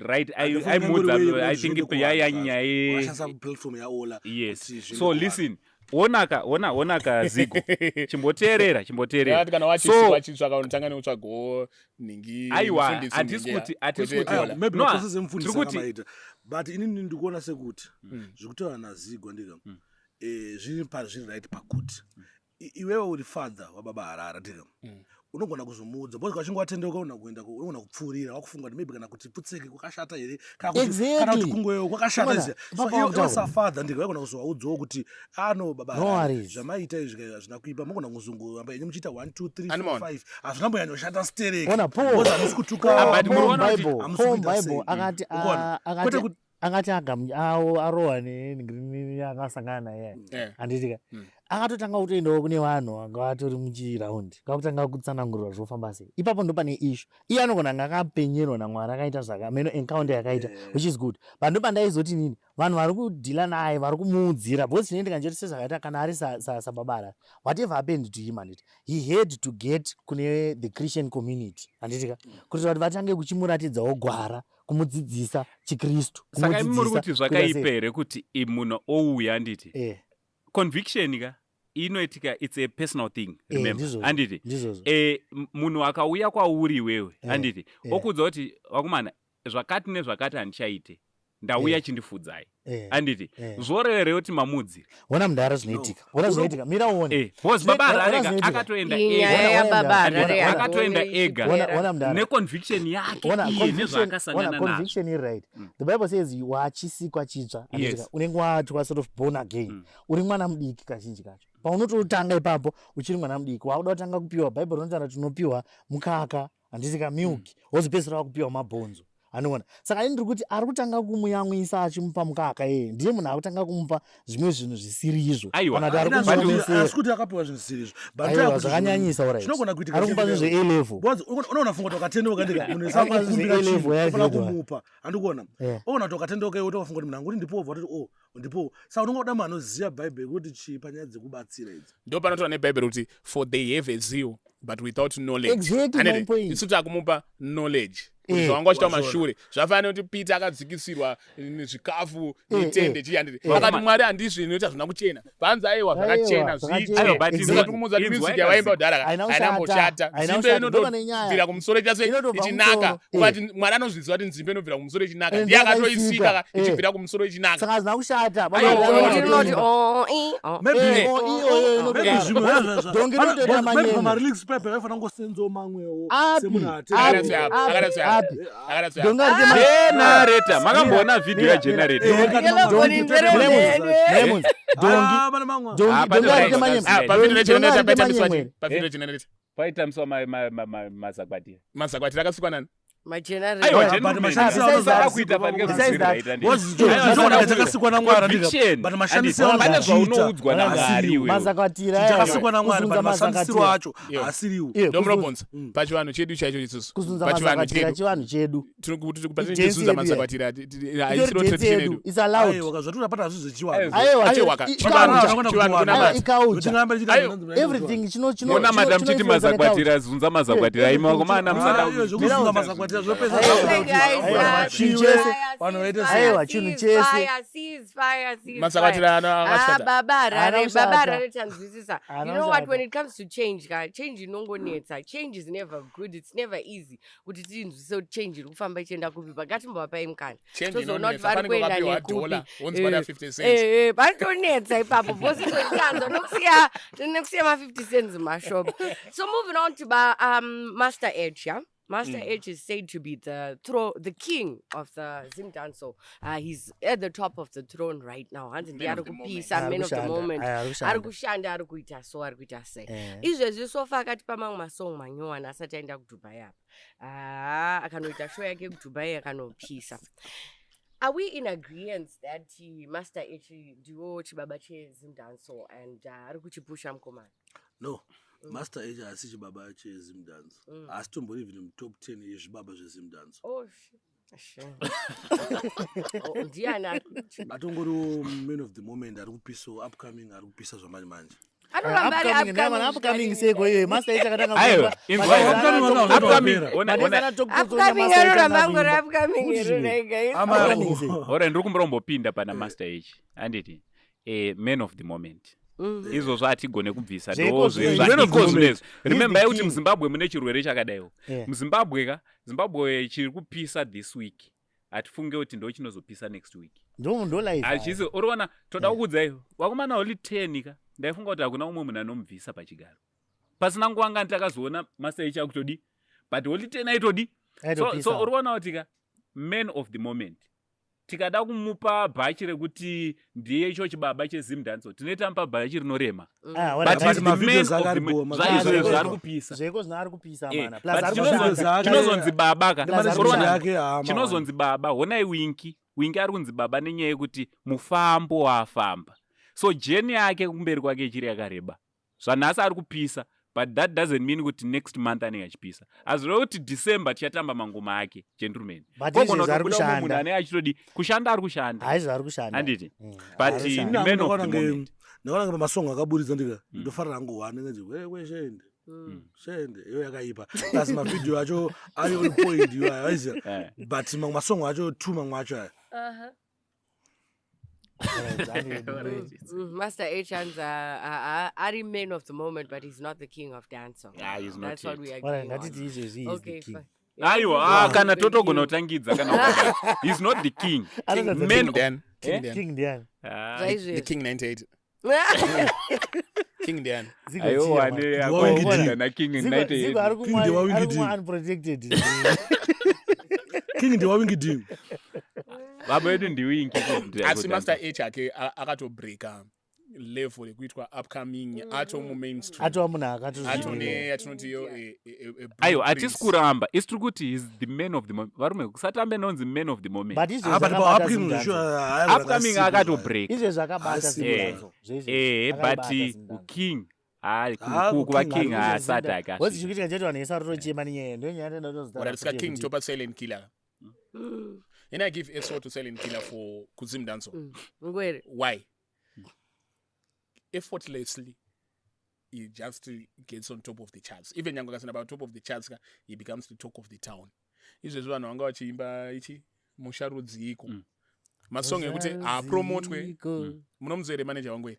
[SPEAKER 5] Right,
[SPEAKER 1] Handifungi
[SPEAKER 5] aimuudza
[SPEAKER 1] ngori weye
[SPEAKER 5] I think
[SPEAKER 1] zvine kuvanhu
[SPEAKER 5] yaya
[SPEAKER 1] zvazvo.
[SPEAKER 5] nyaya
[SPEAKER 1] Vakashandisa platform yaOla
[SPEAKER 5] Yes.
[SPEAKER 1] kuti zviende
[SPEAKER 5] So
[SPEAKER 1] kuvanhu.
[SPEAKER 5] listen, onaka, ona, onaka Zigo, chimboteerera, chimboteerera.
[SPEAKER 3] Yakati kana
[SPEAKER 5] So
[SPEAKER 3] wachisikwa chitsva kaunotanga nekutsvagawo nhingi,
[SPEAKER 5] Aiwa,
[SPEAKER 3] mufundisi
[SPEAKER 5] hatisi
[SPEAKER 3] nhingi,
[SPEAKER 5] hatisi
[SPEAKER 3] kwete
[SPEAKER 5] kuti-
[SPEAKER 3] Ola.
[SPEAKER 1] Aiwa, maybe
[SPEAKER 5] No,
[SPEAKER 1] maprocess emufundisi
[SPEAKER 5] tiri kuti-
[SPEAKER 1] akamaita, but inini ndikuona sekuti zviri kutaura naZigwa ndika zviri pazviri right pakuti Iwewe uri father wababa Harara, tika unogona kuzomuudza because kachinge watendeuka unogona kuenda unogona kupfuurira wakufunga kuti maybe kana kuti putseke kwakashata here, kana kuti kana kuti kungoyo kwakashata.
[SPEAKER 4] Unoona,
[SPEAKER 1] Izvi so
[SPEAKER 4] papa
[SPEAKER 1] iwe
[SPEAKER 4] wakutaura.
[SPEAKER 1] safather ndika waigona kuzovaudzawo kuti ano baba
[SPEAKER 4] No
[SPEAKER 1] Harare,
[SPEAKER 4] worries.
[SPEAKER 1] zvamaita izvi hazvina kuipa, mogona kuzongoramba enye muchiita 1 2 3 4
[SPEAKER 3] Animon.
[SPEAKER 1] 5, hazvina mbonyanyoshata stereki
[SPEAKER 4] Ona, Paul.
[SPEAKER 1] because hamusi kutuka.
[SPEAKER 5] Ah, but
[SPEAKER 4] Paul
[SPEAKER 5] munoona kuti
[SPEAKER 4] Bible,
[SPEAKER 1] hamusi
[SPEAKER 4] Paul
[SPEAKER 1] kuita
[SPEAKER 4] Bible
[SPEAKER 1] sei.
[SPEAKER 4] akati
[SPEAKER 1] Ukuona?
[SPEAKER 4] akati
[SPEAKER 1] Kwete kuti
[SPEAKER 4] akati arohwa nenhingirini akasangana naye. Handitika akatotanga kutoendawo kune vanhu vanga vatori muchiraundi, kakutanga kutsanangurira zvofamba sei. Ipapo ndo pane issue. Iye anogona anga akapenyerwa naMwari, akaita zvaka meno encounter yakaita, which is good, but ndo pandaizoti nini vanhu vari kudhila naye vari kumuudzira, because chinoendeka njeti sezvakaita kana ari sababara, whatever happened to him, handiti he had to get kune the Christian community, handitika, kuitira kuti vatange kuchimuratidzawo gwara, kumudzidzisa chiKristu.
[SPEAKER 5] Saka imi muri
[SPEAKER 4] kumudzidzisa
[SPEAKER 5] kuti
[SPEAKER 4] kuita sei.
[SPEAKER 5] zvakaipa here kuti munhu ouya, handiti conviction ka inoitika, it's a personal thing, remember,
[SPEAKER 4] Ndizvozvo.
[SPEAKER 5] handiti?
[SPEAKER 4] Ndizvozvo.
[SPEAKER 5] Munhu akauya kwauri iwewe, handiti, okuudza kuti vakomana, zvakati nezvakati handichaite, ndauya, chindifudzai, handiti, zvoreva here kuti mamudzira?
[SPEAKER 4] Ona mudhara, zvinoitika, ona zvinoitika, mira uone.
[SPEAKER 5] Because baba
[SPEAKER 4] Ona
[SPEAKER 5] Harare ka
[SPEAKER 4] zvinoitika.
[SPEAKER 5] akatoenda
[SPEAKER 2] Inyaya
[SPEAKER 5] ega.
[SPEAKER 4] Ona, ona
[SPEAKER 2] yababa
[SPEAKER 4] mudhara,
[SPEAKER 2] Harare
[SPEAKER 4] ona,
[SPEAKER 5] akatoenda
[SPEAKER 2] handioni
[SPEAKER 5] ega.
[SPEAKER 4] Ona,
[SPEAKER 2] ichipera.
[SPEAKER 4] ona mudhara.
[SPEAKER 5] Neconviction yake
[SPEAKER 4] Ona
[SPEAKER 5] iye nezvaakasangana
[SPEAKER 4] ona
[SPEAKER 5] nazvo.
[SPEAKER 4] Conviction iri right. The Bible says wachisikwa chitsva, handitika? Unenge watwa sort of born again, uri mwana mudiki. Kazhinji kacho paunototanga ipapo uchiri mwana mudiki, wakuda kutanga kupiwa, Bhaibheri rinotaura kuti unopiwa mukaka, handitika, milk, wozopedzisira wakupiwa mabhonzo, anoona. Saka ini ndiri kuti ari kutanga kumuyamwisa achimupa mukaka, iyeye ndiye munhu akutanga kumupa zvimwe zvinhu zvisiri izvo.
[SPEAKER 5] Aiwa.
[SPEAKER 4] Kana kuti ari kumuomesera.
[SPEAKER 1] Asi kuti akapiwa zvinhu zvisiri izvo. But
[SPEAKER 4] Aiwa,
[SPEAKER 1] ndoya kuti
[SPEAKER 4] zvakanyanyisa, alright.
[SPEAKER 1] chinogona kuitika
[SPEAKER 4] Ari kumupa
[SPEAKER 1] chete
[SPEAKER 4] zvinhu zve-A level.
[SPEAKER 1] Because unoona funga kuti wakatendeuka, ndika munhu
[SPEAKER 4] Ari kumupa zvinhu
[SPEAKER 1] esakukumbira
[SPEAKER 4] zve-A level,
[SPEAKER 1] chinhu
[SPEAKER 4] yacho
[SPEAKER 1] ufana
[SPEAKER 4] yedwa.
[SPEAKER 1] kumupa, handikuona? Unoona kuti wakatendeuka iwe, tokafunga kuti munhu angoti ndipowo, bva watoti, oh, ndipo. Saka unongoda munhu anoziva Bhaibheri kuti chii panyaya dzekubatsira idzi.
[SPEAKER 3] Ndo panotaura neBhaibheri kuti for they have a zeal but without knowledge.
[SPEAKER 4] Exactly my
[SPEAKER 3] Handiti?
[SPEAKER 4] point.
[SPEAKER 3] Isu takumupa knowledge kuti zvavanga vachiita
[SPEAKER 1] Wazviona.
[SPEAKER 3] mashure zvafanira kuti Peter akadzikisirwa zvikafu netende chihanditi, akati, "Mwari, handizvi inoita zvina kuchena." Panzi, "Aiwa, zvakachena,
[SPEAKER 4] Aiwa,
[SPEAKER 3] zviite."
[SPEAKER 4] zvakachena.
[SPEAKER 5] Aiwa, but
[SPEAKER 3] Saka tikumuudza kuti
[SPEAKER 5] inzwa
[SPEAKER 3] music yavaimba kudhara
[SPEAKER 4] Haina
[SPEAKER 3] haina
[SPEAKER 4] kushata.
[SPEAKER 3] mboshata.
[SPEAKER 4] Haina
[SPEAKER 3] Nzimbe
[SPEAKER 4] kushata. Ndova nenyaya.
[SPEAKER 3] inotobvira kumusoro ichase
[SPEAKER 4] Inotobva
[SPEAKER 3] ichinaka.
[SPEAKER 4] kumusoro.
[SPEAKER 3] Ukati Mwari anozviziva kuti nzimbe inobvira kumusoro ichinaka,
[SPEAKER 4] Eh,
[SPEAKER 3] ndiye
[SPEAKER 4] ndiye
[SPEAKER 3] akatoisika
[SPEAKER 4] akaisika.
[SPEAKER 3] ichibvira kumusoro ichinaka.
[SPEAKER 4] Saka hazvina kushata.
[SPEAKER 3] Aiwa,
[SPEAKER 2] Ndinoti, oh, i, oh.
[SPEAKER 1] Maybe
[SPEAKER 4] Iyo
[SPEAKER 1] maybe zvimwe
[SPEAKER 4] Dhongi rinotoita manyemwe.
[SPEAKER 1] pamarelease pepe vaifanira kungosenzawo mamwewo
[SPEAKER 4] Api,
[SPEAKER 1] semunhu
[SPEAKER 4] api,
[SPEAKER 3] Akadai apa,
[SPEAKER 4] api,
[SPEAKER 3] akadai apa.
[SPEAKER 4] api.
[SPEAKER 3] Akadai apa.
[SPEAKER 4] Dhongi harite
[SPEAKER 5] Generator, makamboona vhidhiyo
[SPEAKER 4] Mira,
[SPEAKER 5] yagenerator?
[SPEAKER 2] Yellow bone
[SPEAKER 4] Lemons, dhongi dhongi
[SPEAKER 5] Ah, pane
[SPEAKER 4] dhongi harite
[SPEAKER 5] vaiva
[SPEAKER 4] manyemwe.
[SPEAKER 3] Ah, pavideo
[SPEAKER 4] Dhongi
[SPEAKER 3] regenerator
[SPEAKER 4] harite
[SPEAKER 3] paitambiswa
[SPEAKER 4] manyemwe.
[SPEAKER 3] chii? Pavideo regenerator
[SPEAKER 5] Paitambiswa mazakwatira.
[SPEAKER 3] Mazakwatira akasikwa nani?
[SPEAKER 2] Magenerator.
[SPEAKER 5] Aiwa,
[SPEAKER 1] But
[SPEAKER 5] gentlemen,
[SPEAKER 1] mashandisiro
[SPEAKER 4] Besides that-
[SPEAKER 1] anozo-
[SPEAKER 5] kuita panenge
[SPEAKER 4] Besides that-
[SPEAKER 5] zvisiri right, handiti?
[SPEAKER 1] Chakasikwa naMwari,
[SPEAKER 5] Conviction.
[SPEAKER 1] but mashandisiro
[SPEAKER 5] Handiti, pane
[SPEAKER 1] anozochiita
[SPEAKER 5] zvaunoudzwa naMwari
[SPEAKER 1] asiriwo.
[SPEAKER 5] iwewe.
[SPEAKER 4] Mazakwatira
[SPEAKER 1] Chakasikwa naMwari,
[SPEAKER 4] kuzunza
[SPEAKER 1] but mashandisiro
[SPEAKER 4] mazakwatira.
[SPEAKER 1] acho asiriwo.
[SPEAKER 4] Iye,
[SPEAKER 3] Ndomunobvunza pachivanhu chedu chaicho isusu,
[SPEAKER 4] kuzunza
[SPEAKER 3] pachivanhu
[SPEAKER 4] mazakwatira
[SPEAKER 3] chedu
[SPEAKER 4] chivanhu chedu. Idance
[SPEAKER 3] tinokutinozunza
[SPEAKER 4] yedu.
[SPEAKER 3] mazakwatira,
[SPEAKER 4] Itori
[SPEAKER 3] haisiro
[SPEAKER 4] dance
[SPEAKER 3] tradition
[SPEAKER 4] yedu,
[SPEAKER 3] yedu.
[SPEAKER 4] it's allowed.
[SPEAKER 1] Aiwa, zvatiri apata hazvi zvechivanhu.
[SPEAKER 4] Aiwa,
[SPEAKER 3] Aiwa,
[SPEAKER 4] iculture.
[SPEAKER 3] chivanhu
[SPEAKER 4] Aiwa,
[SPEAKER 3] kunamata.
[SPEAKER 4] iculture. Everything chino
[SPEAKER 5] Monamata
[SPEAKER 4] chino
[SPEAKER 5] muchiti
[SPEAKER 4] influence neculture.
[SPEAKER 5] mazakwatira, zunza mazakwatira, imi vakomana musada.
[SPEAKER 1] Zvekuzunza mazakwatira zvopesa.
[SPEAKER 2] Okay, guys,
[SPEAKER 4] Chinhu
[SPEAKER 2] cease
[SPEAKER 4] chese.
[SPEAKER 2] fire,
[SPEAKER 1] Vanhu vaite
[SPEAKER 2] cease
[SPEAKER 1] sei?
[SPEAKER 2] fire,
[SPEAKER 4] Aiwa, chinhu
[SPEAKER 2] cease
[SPEAKER 4] chese.
[SPEAKER 2] fire, cease fire, cease
[SPEAKER 3] Mazakwatira
[SPEAKER 2] fire.
[SPEAKER 3] ana
[SPEAKER 2] Ah,
[SPEAKER 3] akashata.
[SPEAKER 2] baba Harare,
[SPEAKER 4] Haana
[SPEAKER 2] baba
[SPEAKER 4] kushata.
[SPEAKER 2] Harare, tanzwisisa. You
[SPEAKER 4] Haana
[SPEAKER 2] know what,
[SPEAKER 4] kushata.
[SPEAKER 2] when it comes to change ka, change inongonetsa. Change is never good, it's never easy kuti tinzwisise kuti change iri kufamba ichienda kupi, but ngatimbovapai mukana
[SPEAKER 3] Change
[SPEAKER 2] tozoona kuti
[SPEAKER 3] inonetsa.
[SPEAKER 2] vari
[SPEAKER 3] Panenge
[SPEAKER 2] kuenda
[SPEAKER 3] wakapiwa
[SPEAKER 2] nekupi.
[SPEAKER 3] dollar, wonzi vada 50 cents.
[SPEAKER 2] Panotonetsa ipapo because itotanzwa nokusiya ma-50 cents mumashop. So moving on to Master Edge, yeah? Master H is said to be the king of the Zimdancehall. He's at the top of the throne right now. Hanzi ndiye
[SPEAKER 3] Man
[SPEAKER 2] ari
[SPEAKER 3] of the moment.
[SPEAKER 2] kupisa,
[SPEAKER 4] Ari
[SPEAKER 2] man of the
[SPEAKER 4] kushanda.
[SPEAKER 2] moment.
[SPEAKER 4] Aya, ari kushanda.
[SPEAKER 2] Ari kushanda, ari kuita so, ari kuita sei. Izvezvi so far akatipa mamwe masong manyowani asati aenda kuDubai apa. Ah, akanoita show yake kuDubai akanopisa. Are we in agreement that Master H ndiwo chibaba cheZimdancehall and ari kuchipusha mukomana?
[SPEAKER 1] No, Master H haasi chibaba cheZimdance, haasi tombori even mutop 10 yezvibaba zveZimdance.
[SPEAKER 2] Oh, shit. Oh, ndiani ari
[SPEAKER 1] Atongoriwo man of the moment, ari kupisawo, upcoming, ari kupisa zvamanje manje.
[SPEAKER 2] Anoramba ari
[SPEAKER 4] Upcoming,
[SPEAKER 2] upcoming
[SPEAKER 4] upcoming
[SPEAKER 2] zvikadini.
[SPEAKER 4] seko iyoyo Master H akatanga
[SPEAKER 5] Aiwa,
[SPEAKER 4] kuimba.
[SPEAKER 5] inzwa
[SPEAKER 4] Madhezi
[SPEAKER 5] iwe.
[SPEAKER 4] ana
[SPEAKER 5] Upcoming,
[SPEAKER 4] Talk
[SPEAKER 5] ona-
[SPEAKER 4] Madhezi
[SPEAKER 5] ona-
[SPEAKER 4] ana Talk Talk
[SPEAKER 2] Upcoming
[SPEAKER 4] Master H
[SPEAKER 2] anoramba
[SPEAKER 4] asina
[SPEAKER 2] angori
[SPEAKER 4] kuimba.
[SPEAKER 2] upcoming
[SPEAKER 4] Kuti
[SPEAKER 2] here
[SPEAKER 4] zvii?
[SPEAKER 2] nhai, guys?
[SPEAKER 4] Upcoming sei?
[SPEAKER 5] Ora, ndiri kumbombopinda pana Master H, handiti, man of the moment. Izvozvo hatigone kubvisa.
[SPEAKER 4] Zveiko zvinezvi.
[SPEAKER 1] Man of the moment.
[SPEAKER 5] Zvinezvi, remember
[SPEAKER 4] the
[SPEAKER 5] kuti
[SPEAKER 4] king.
[SPEAKER 5] muZimbabwe mune chirwere chakadaiwo. Muzimbabwe ka, Zimbabwe chiri kupisa this week, hatifunge kuti ndo chinozopisa next week.
[SPEAKER 4] Ndo life.
[SPEAKER 5] Hachisi, uriona, toda kukudzai vakomana, only 10 ka Ndaifunga kuti hakuna umwe munhu anomubvisa pachigaro. Pasina nguva ngani takazoona Master H akutodi, but Holy Ten aitodi. So uri kuona kuti ka man of the moment, tikada kumupa bhachi rekuti ndiye icho chibaba cheZimdancehall, tinoita bhachi rinorema.
[SPEAKER 4] Ah,
[SPEAKER 5] But
[SPEAKER 4] but
[SPEAKER 5] he's the man
[SPEAKER 1] mavideos
[SPEAKER 5] of
[SPEAKER 1] ake
[SPEAKER 5] the
[SPEAKER 1] ari
[SPEAKER 5] moment.
[SPEAKER 1] bho,
[SPEAKER 5] Zvaizvo
[SPEAKER 4] mavideos
[SPEAKER 5] izvo ari
[SPEAKER 4] ake.
[SPEAKER 5] kupisa.
[SPEAKER 4] Zveko zvino ari kupisa
[SPEAKER 5] Eh,
[SPEAKER 4] mana. Plus
[SPEAKER 5] but
[SPEAKER 4] ari
[SPEAKER 1] chinozonzi
[SPEAKER 4] kushanda.
[SPEAKER 5] chinozonzi baba ka.
[SPEAKER 4] Plus ari
[SPEAKER 5] Uri kuona-
[SPEAKER 4] kushanda.
[SPEAKER 1] yake hama.
[SPEAKER 5] Chinozonzi baba, honai Winky. Winky ari kunzi baba nenyaya yekuti mufambo waafamba, so journey yake kumberi kwake ichiri yakareba. Zvanhasi ari kupisa, but that doesn't mean kuti next month anenge achipisa. Hazvireve kuti December tichatamba mangoma ake, gentleman.
[SPEAKER 4] But
[SPEAKER 5] Kogona
[SPEAKER 4] izvezvi ari
[SPEAKER 5] kutobuda umwe munhu
[SPEAKER 4] kushanda.
[SPEAKER 5] anenge achitodi kushanda, ari kushanda.
[SPEAKER 4] Haizvo, ari kushanda.
[SPEAKER 5] Handiti? But
[SPEAKER 4] Ari kushanda.
[SPEAKER 5] the man of the moment.
[SPEAKER 1] Ndakaona nge pamasongo akaburitsa, ndika ndofarira hangu one ngenzi wekweshende shende, iyo yakaipa. Plus mavhidhiyo acho ari on point iyo aya, waiziya. But mamwe masongo acho two, mamwe acho aya.
[SPEAKER 4] Alright, handi-
[SPEAKER 2] Master H hands ari man of the moment, but he's not the king of dancehall.
[SPEAKER 5] Ah, he's not
[SPEAKER 2] That's what
[SPEAKER 5] yet.
[SPEAKER 2] we
[SPEAKER 4] Alright,
[SPEAKER 2] agree on.
[SPEAKER 4] ngatiti izvezvi he is the
[SPEAKER 2] Okay,
[SPEAKER 4] king.
[SPEAKER 2] fine.
[SPEAKER 5] Aiwa, ah, kana totogona kutangidza kana ukadai. He's not the king.
[SPEAKER 4] Another
[SPEAKER 5] Man
[SPEAKER 3] King
[SPEAKER 5] of-
[SPEAKER 3] Dan. King
[SPEAKER 5] Eh?
[SPEAKER 3] Dan.
[SPEAKER 4] King ndiani?
[SPEAKER 5] Ah,
[SPEAKER 2] Zvaizvezvi.
[SPEAKER 3] The King 98. King Dan.
[SPEAKER 4] Zigo
[SPEAKER 5] aiwa,
[SPEAKER 4] Chia,
[SPEAKER 5] ane
[SPEAKER 4] man.
[SPEAKER 1] Ndiwa
[SPEAKER 5] akwaida na King
[SPEAKER 4] Zigo
[SPEAKER 5] 98.
[SPEAKER 4] ari
[SPEAKER 1] King
[SPEAKER 4] kumwa
[SPEAKER 1] ndiwa
[SPEAKER 4] ari
[SPEAKER 1] Winky
[SPEAKER 4] kumwa
[SPEAKER 1] D.
[SPEAKER 4] unprotected.
[SPEAKER 1] King ndewaWinky D.
[SPEAKER 5] Baba vedu ndiWinky.
[SPEAKER 3] Asi Master H ake akatobreaka level yekuitwa upcoming, ato mumainstream.
[SPEAKER 4] Atova munhu
[SPEAKER 3] Ato
[SPEAKER 4] akatozvimirira.
[SPEAKER 3] ne yatinoti yo
[SPEAKER 5] Aiwa,
[SPEAKER 3] blueprint.
[SPEAKER 5] hatisi kuramba isi, tiri kuti he's the man of the moment. Varume, kusatambe nonzi man of the moment.
[SPEAKER 4] But izvezvi
[SPEAKER 1] Ah, but
[SPEAKER 4] akabata
[SPEAKER 1] paupcoming
[SPEAKER 4] Zimdancehall.
[SPEAKER 1] sure.
[SPEAKER 5] Upcoming akatobreak.
[SPEAKER 4] Izvezvi akabata
[SPEAKER 1] Asi-
[SPEAKER 4] Zimdancehall. Zvezvi.
[SPEAKER 5] But
[SPEAKER 4] Akabata Zimdancehall.
[SPEAKER 5] uking,
[SPEAKER 1] Ah,
[SPEAKER 5] kuva
[SPEAKER 1] kuking
[SPEAKER 5] king
[SPEAKER 1] ari
[SPEAKER 5] haasati
[SPEAKER 4] What's
[SPEAKER 5] akasvika.
[SPEAKER 4] chikuitika chete, vanhu vese vari kutochema nenyaya ndo nyaya yatinoda
[SPEAKER 3] Alright, sika
[SPEAKER 4] kuzotaura
[SPEAKER 3] King
[SPEAKER 4] futi.
[SPEAKER 3] topa Silent Killer. And I give SO to Silent Killer for kuZimdancehall.
[SPEAKER 2] Ngwere.
[SPEAKER 3] Why? Effortlessly, he just gets on top of the charts. Even nyange akasina pa top of the charts ka, he becomes the talk of the town. Izvezvi vanhu vanga vachiimba ichi musharudziko, masong ekuti apromotwe. Munomuziva here manager wangu here?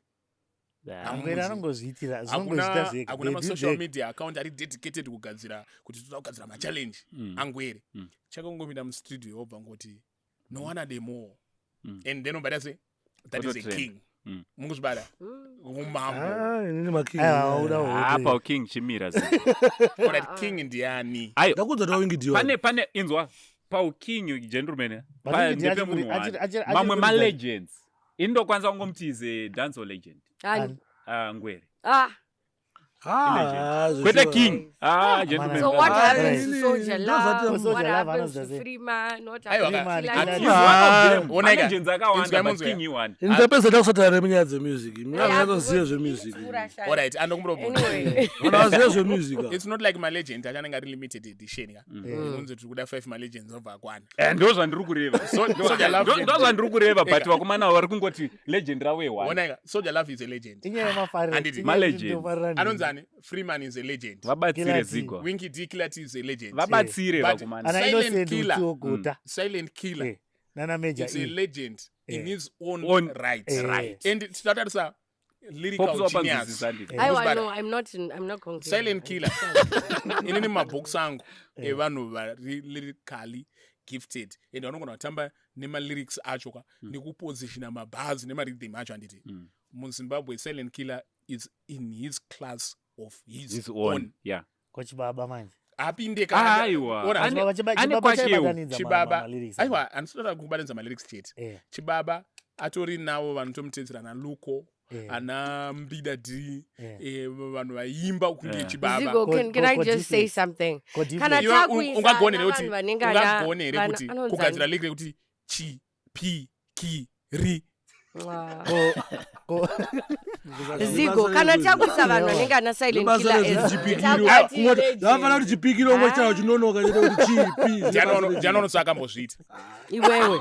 [SPEAKER 4] Ngwere anongozviitira, zvinongozviita zvega.
[SPEAKER 3] Hakuna
[SPEAKER 4] They do
[SPEAKER 3] masocial
[SPEAKER 4] zvega.
[SPEAKER 3] media account ari dedicated kugadzira kuti toda kugadzira machallenge angwere. Chakangopinda mustudio, wobva ngoti no one ade more, and then obada se that is a
[SPEAKER 5] Ototrend.
[SPEAKER 3] king. Mukuzvibada umambo.
[SPEAKER 1] Ah, inini making.
[SPEAKER 4] Aiwa, uda
[SPEAKER 5] Ah,
[SPEAKER 4] kuti-
[SPEAKER 5] pauking chimira.
[SPEAKER 3] Alright, king ndiani?
[SPEAKER 5] Aiwa,
[SPEAKER 1] Ndakudza kuti waWinky D.
[SPEAKER 5] pane inzwa, pauking, gentleman,
[SPEAKER 4] But Winky D
[SPEAKER 5] ndepe munhu one.
[SPEAKER 4] achiri
[SPEAKER 5] Mamwe
[SPEAKER 4] kuridza.
[SPEAKER 5] malegends, ini ndokwanisa kungomuti is a dancehall legend.
[SPEAKER 2] Ani.
[SPEAKER 5] Ah, Ngwere.
[SPEAKER 2] Ah,
[SPEAKER 5] Legend. Kwete king, ah, gentleman.
[SPEAKER 2] so what
[SPEAKER 1] Ah,
[SPEAKER 2] happens to
[SPEAKER 1] really?
[SPEAKER 2] Soldier
[SPEAKER 1] Those
[SPEAKER 2] Love?
[SPEAKER 1] are
[SPEAKER 2] What
[SPEAKER 4] Soldier Love
[SPEAKER 2] happens to
[SPEAKER 4] anozwa sei?
[SPEAKER 2] Freeman? What
[SPEAKER 3] Aiwa,
[SPEAKER 2] happens to
[SPEAKER 4] Freeman,
[SPEAKER 2] Killer
[SPEAKER 4] Killer
[SPEAKER 2] T?
[SPEAKER 5] He's one of them.
[SPEAKER 3] Oneka.
[SPEAKER 5] Malegends akawanda,
[SPEAKER 3] Inzwai
[SPEAKER 5] but
[SPEAKER 3] munzwe.
[SPEAKER 5] king ione.
[SPEAKER 1] Ndapedza ndakusatara nenyaya dzemusic, ndatoziva zvemusic.
[SPEAKER 3] Alright, andokumurobvunza.
[SPEAKER 2] Anyway.
[SPEAKER 1] Vanhu vaziva zvemusic.
[SPEAKER 3] It's not like malegend acho anenge ari limited edition ka, unonzi tiri kuda 5 malegends, obva akwana.
[SPEAKER 5] Eh, ndo zvandiri kureva.
[SPEAKER 3] Soldier Love
[SPEAKER 5] Ndo zvandiri kureva, but
[SPEAKER 3] Eka.
[SPEAKER 5] vakomana vari kungoti legend ravo ione.
[SPEAKER 3] Oneka, Soldier Love is a legend.
[SPEAKER 4] Inyaya yemafariro.
[SPEAKER 3] Handiti.
[SPEAKER 4] Inyaya
[SPEAKER 5] Malegend.
[SPEAKER 4] yekuti ndofarira
[SPEAKER 3] Anonzi ani? Freeman is a legend.
[SPEAKER 5] Vabatsire.
[SPEAKER 4] Killer T.
[SPEAKER 5] Zigwa,
[SPEAKER 3] Winky D, Killer T is a legend.
[SPEAKER 5] vabatsire
[SPEAKER 3] But-
[SPEAKER 5] vakomana.
[SPEAKER 4] Ana
[SPEAKER 3] Silent
[SPEAKER 4] Innocent
[SPEAKER 3] Killer.
[SPEAKER 4] Uchiogota.
[SPEAKER 3] Silent Killer
[SPEAKER 4] Nana Major
[SPEAKER 3] is a
[SPEAKER 4] E.
[SPEAKER 3] legend in his own, right.
[SPEAKER 4] Right.
[SPEAKER 3] And tinotarisa lyrical
[SPEAKER 5] Pops
[SPEAKER 3] genius.
[SPEAKER 5] wapanzwisisa, handiti?
[SPEAKER 2] Aiwa,
[SPEAKER 3] Muzvibara.
[SPEAKER 2] no, I'm not. I'm not concluding.
[SPEAKER 3] Silent Killer, inini mabhokisi angu evanhu vari lyrically gifted and vanogona kutamba nemalyrics acho ka, nekupositiona mabhazi nemarhythm acho, handiti? MuZimbabwe, Silent Killer is in his class of his,
[SPEAKER 5] His
[SPEAKER 3] own.
[SPEAKER 5] own, yeah.
[SPEAKER 4] Kochibaba manje.
[SPEAKER 3] Apinde
[SPEAKER 5] Aiwa.
[SPEAKER 3] Ora,
[SPEAKER 5] Ane
[SPEAKER 4] Chibaba
[SPEAKER 5] kwachewo.
[SPEAKER 4] chaibatanidza
[SPEAKER 3] Chibaba
[SPEAKER 4] malyrics.
[SPEAKER 3] aiwa, handisitoda kubatanidza malyrics chete. Chibaba atori navo vanotomutedzera, ana Luko, ana Mbida D, vanhu vaimba kunge Chibaba.
[SPEAKER 2] Zigo, can I just say
[SPEAKER 4] Ko
[SPEAKER 2] something?
[SPEAKER 4] difference.
[SPEAKER 2] Kana
[SPEAKER 3] Iwe
[SPEAKER 2] takuisa
[SPEAKER 3] ungagone here
[SPEAKER 2] na
[SPEAKER 3] kuti
[SPEAKER 2] vanhu vanenge
[SPEAKER 3] ungagone here kuti
[SPEAKER 2] anonzi
[SPEAKER 3] kugadzira
[SPEAKER 2] ani?
[SPEAKER 3] lyric rekuti chi p ki ri?
[SPEAKER 2] Mwah.
[SPEAKER 4] Ko-
[SPEAKER 2] Zigo, kana takuisa vanhu vanenge ana Silent Killer as legend.
[SPEAKER 1] Zvafana kuti chipikiro ngo chawo chinonoka chete kuti chipi.
[SPEAKER 3] Ndiani unotsa akambozviita?
[SPEAKER 2] Iwewe.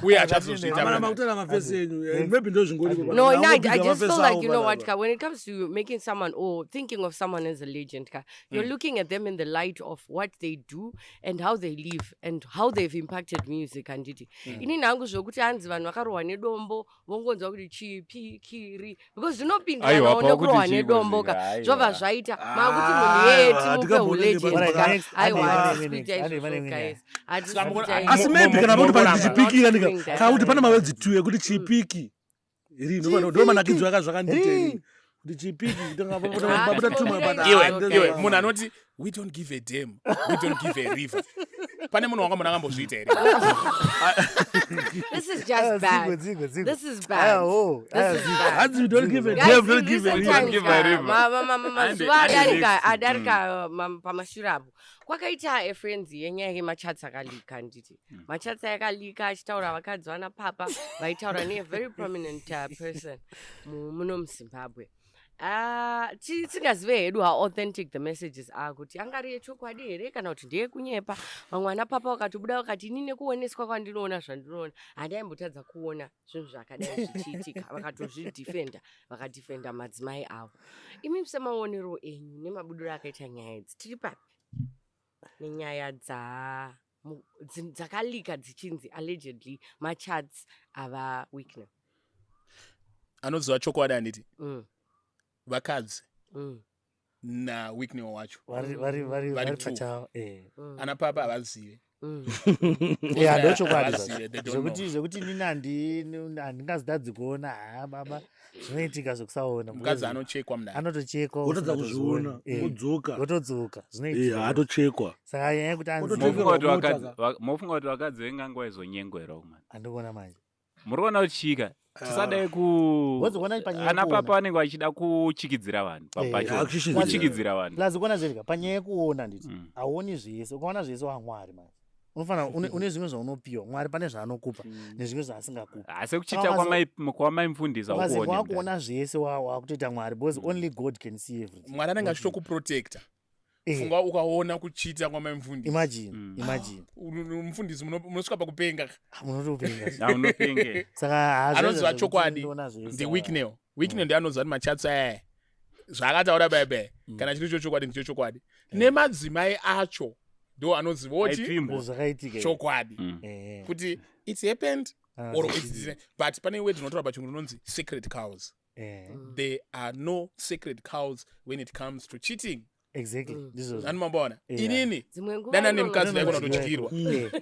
[SPEAKER 3] Uye achazozviita.
[SPEAKER 1] Amana makutara mafesi enyu. Maybe ndo zvingoriko.
[SPEAKER 2] No, no, I just feel like, you know what, ka, when it comes to making someone or thinking of someone as a legend, ka, you're looking at them in the light of what they do and how they live and how they've impacted music, handiti? Ini nangu zvokuti hanzi vanhu vakarohwa nedombo vongonzwa kuti chipi kiri, because
[SPEAKER 5] Aiwa,
[SPEAKER 2] zvinopindiranawo
[SPEAKER 5] pakuti
[SPEAKER 2] nekurohwa
[SPEAKER 5] chii
[SPEAKER 2] nedombo ka,
[SPEAKER 5] kuzi, aiwa.
[SPEAKER 2] zvobva zvaita makuti munhu yeye
[SPEAKER 1] Aiwa,
[SPEAKER 2] timupe
[SPEAKER 1] hatingambooneki
[SPEAKER 2] ulegend
[SPEAKER 4] Alright,
[SPEAKER 2] ka.
[SPEAKER 4] next.
[SPEAKER 2] Aiwa,
[SPEAKER 4] Ane-
[SPEAKER 2] hatisi
[SPEAKER 4] ane-
[SPEAKER 2] kuita
[SPEAKER 4] ane-
[SPEAKER 2] izvozvo,
[SPEAKER 4] ane-
[SPEAKER 2] guys. Hatisi
[SPEAKER 3] Saka
[SPEAKER 2] kuita
[SPEAKER 3] mukona-
[SPEAKER 1] Asi
[SPEAKER 2] izvozvo.
[SPEAKER 1] maybe kana kuti
[SPEAKER 3] Muramba.
[SPEAKER 1] pane chipikira
[SPEAKER 2] Not
[SPEAKER 1] ndika
[SPEAKER 2] doing that.
[SPEAKER 1] kana kuti pane mawedzi two ekuti chipiki Iri ndo manakidzo aka zvakandiita inini. Kuti chipiki
[SPEAKER 2] Ah,
[SPEAKER 1] tanga tumwe but
[SPEAKER 3] Iwe,
[SPEAKER 1] ah,
[SPEAKER 3] iwe, munhu anoti we don't give a dam, we don't give a river. Pane munhu wanga munhu akambozviita here?
[SPEAKER 2] This is just bad.
[SPEAKER 4] Dzigwe, dzigwe, dzigwe.
[SPEAKER 2] This is bad.
[SPEAKER 4] Aya, oh, aya,
[SPEAKER 2] This is
[SPEAKER 4] dzigwe.
[SPEAKER 2] bad.
[SPEAKER 1] Hanzi we don't give a
[SPEAKER 2] Guys,
[SPEAKER 1] damn, don't
[SPEAKER 2] in
[SPEAKER 1] give a
[SPEAKER 2] recent
[SPEAKER 1] river.
[SPEAKER 2] times,
[SPEAKER 5] Give a river.
[SPEAKER 2] mazuva
[SPEAKER 5] Hande
[SPEAKER 2] adarika
[SPEAKER 5] next.
[SPEAKER 2] adarika pamashure apo kwakaita a friends yenyaya yemachats akalika, nditi machats akalika achitaura vakadzi vana papa vaitaura nevery prominent person muno muZimbabwe. Ah, tisingazive hedu how authentic the messages are, kuti angari echokwadi here kana kuti ndeyekunyepa. Vamwe vana papa vakatobuda vakati, ini nekuoneswa kwandinoona zvandinoona, handaimbotadza kuona zvinhu zvakadai zvichiitika. Vakatozvidhifenda, vakadhifenda madzimai avo. Imi semaonero enyu nemabudiro akaita nyaya idzi, tiri papi nenyaya dzakalika dzichinzi allegedly machats ava Wicknell?
[SPEAKER 3] Anoziva chokwadi, handiti? Vakadzi naWicknell wacho
[SPEAKER 4] Vari
[SPEAKER 3] Vari
[SPEAKER 4] vari
[SPEAKER 3] two.
[SPEAKER 4] pachavo, eh.
[SPEAKER 3] Ana papa havazive.
[SPEAKER 4] Yeah, ndochokwadi.
[SPEAKER 3] Havazive, they don't
[SPEAKER 4] Zvekuti
[SPEAKER 3] know.
[SPEAKER 4] zvekuti inini handingazotadzi kuona, ha baba, zvinoitika zvekusaona.
[SPEAKER 3] Mukadzi
[SPEAKER 4] Because
[SPEAKER 3] anochekwa mudai.
[SPEAKER 4] Anotochekwa
[SPEAKER 1] Wotadza
[SPEAKER 4] usingatozioni.
[SPEAKER 1] kuzviona,
[SPEAKER 4] Eh,
[SPEAKER 1] wodzoka.
[SPEAKER 4] wotodzoka.
[SPEAKER 1] Eh,
[SPEAKER 4] Zvinoitika.
[SPEAKER 1] atochekwa.
[SPEAKER 4] Saka nyaya yekuti anzi
[SPEAKER 1] Wototengerwa
[SPEAKER 5] Mofunga kuti
[SPEAKER 1] mota
[SPEAKER 5] vakadzi
[SPEAKER 1] ka.
[SPEAKER 5] mofunga kuti vakadzi venganga vaizonyengwa kumana?
[SPEAKER 4] Handikuona manje.
[SPEAKER 5] Muri kuona kuti chika tisadai ku
[SPEAKER 4] Wozoona panyaya
[SPEAKER 5] ana
[SPEAKER 4] yekuona.
[SPEAKER 5] papa vanenge vachida kuchikidzira vanhu
[SPEAKER 4] Eh,
[SPEAKER 5] pacho.
[SPEAKER 1] Akuchikidzira.
[SPEAKER 5] Kuchikidzira vanhu.
[SPEAKER 4] Plus kuona zverika panyaya yekuona, nditi hauoni zvese. Ukaona zvese waMwari manje, unofanira une zvimwe zvaunopiwa Mwari, pane zvaanokupa nezvimwe zvaasingakupa.
[SPEAKER 5] Asi kuchita
[SPEAKER 4] Saka
[SPEAKER 5] kwamaimufundisa
[SPEAKER 4] ukazi
[SPEAKER 5] ukuone.
[SPEAKER 4] wakuona zvese wakutoita Mwari, because only God can see everything.
[SPEAKER 3] Mwari anenge achitokuprotecta.
[SPEAKER 4] Eh,
[SPEAKER 3] Funga ukaona kuchita kwamaimufundisi.
[SPEAKER 4] Imagine, imagine.
[SPEAKER 3] Mufundisi munosvika pakupenga.
[SPEAKER 4] Ah, munotopenga.
[SPEAKER 5] Unopenge.
[SPEAKER 4] Saka ha,
[SPEAKER 3] Anoziva
[SPEAKER 4] zvekuti
[SPEAKER 3] chokwadi
[SPEAKER 4] ndoona zvese,
[SPEAKER 3] ndiWicknell. Wicknell ndiye anoziva kuti machats aya zvaakataura baibai, kana chiri chochokwadi ndicho chokwadi, nemadzimai acho ndo anoziva oti
[SPEAKER 5] Aipfimbwa.
[SPEAKER 4] Zvakaitika.
[SPEAKER 3] Chokwadi
[SPEAKER 4] Eh,
[SPEAKER 3] kuti it's happened
[SPEAKER 4] Ah,
[SPEAKER 3] or it's, but pane word inotaura pachirungu rinonzi sacred cows. There are no sacred cows when it comes to cheating.
[SPEAKER 4] Exactly, ndizvozvo.
[SPEAKER 3] Ani mamboona?
[SPEAKER 4] Yeah.
[SPEAKER 3] Inini
[SPEAKER 2] Dzimwe nguva
[SPEAKER 3] dana nemukadzi
[SPEAKER 2] inonzi-
[SPEAKER 3] vaikona kutodyirwa.
[SPEAKER 4] Eh.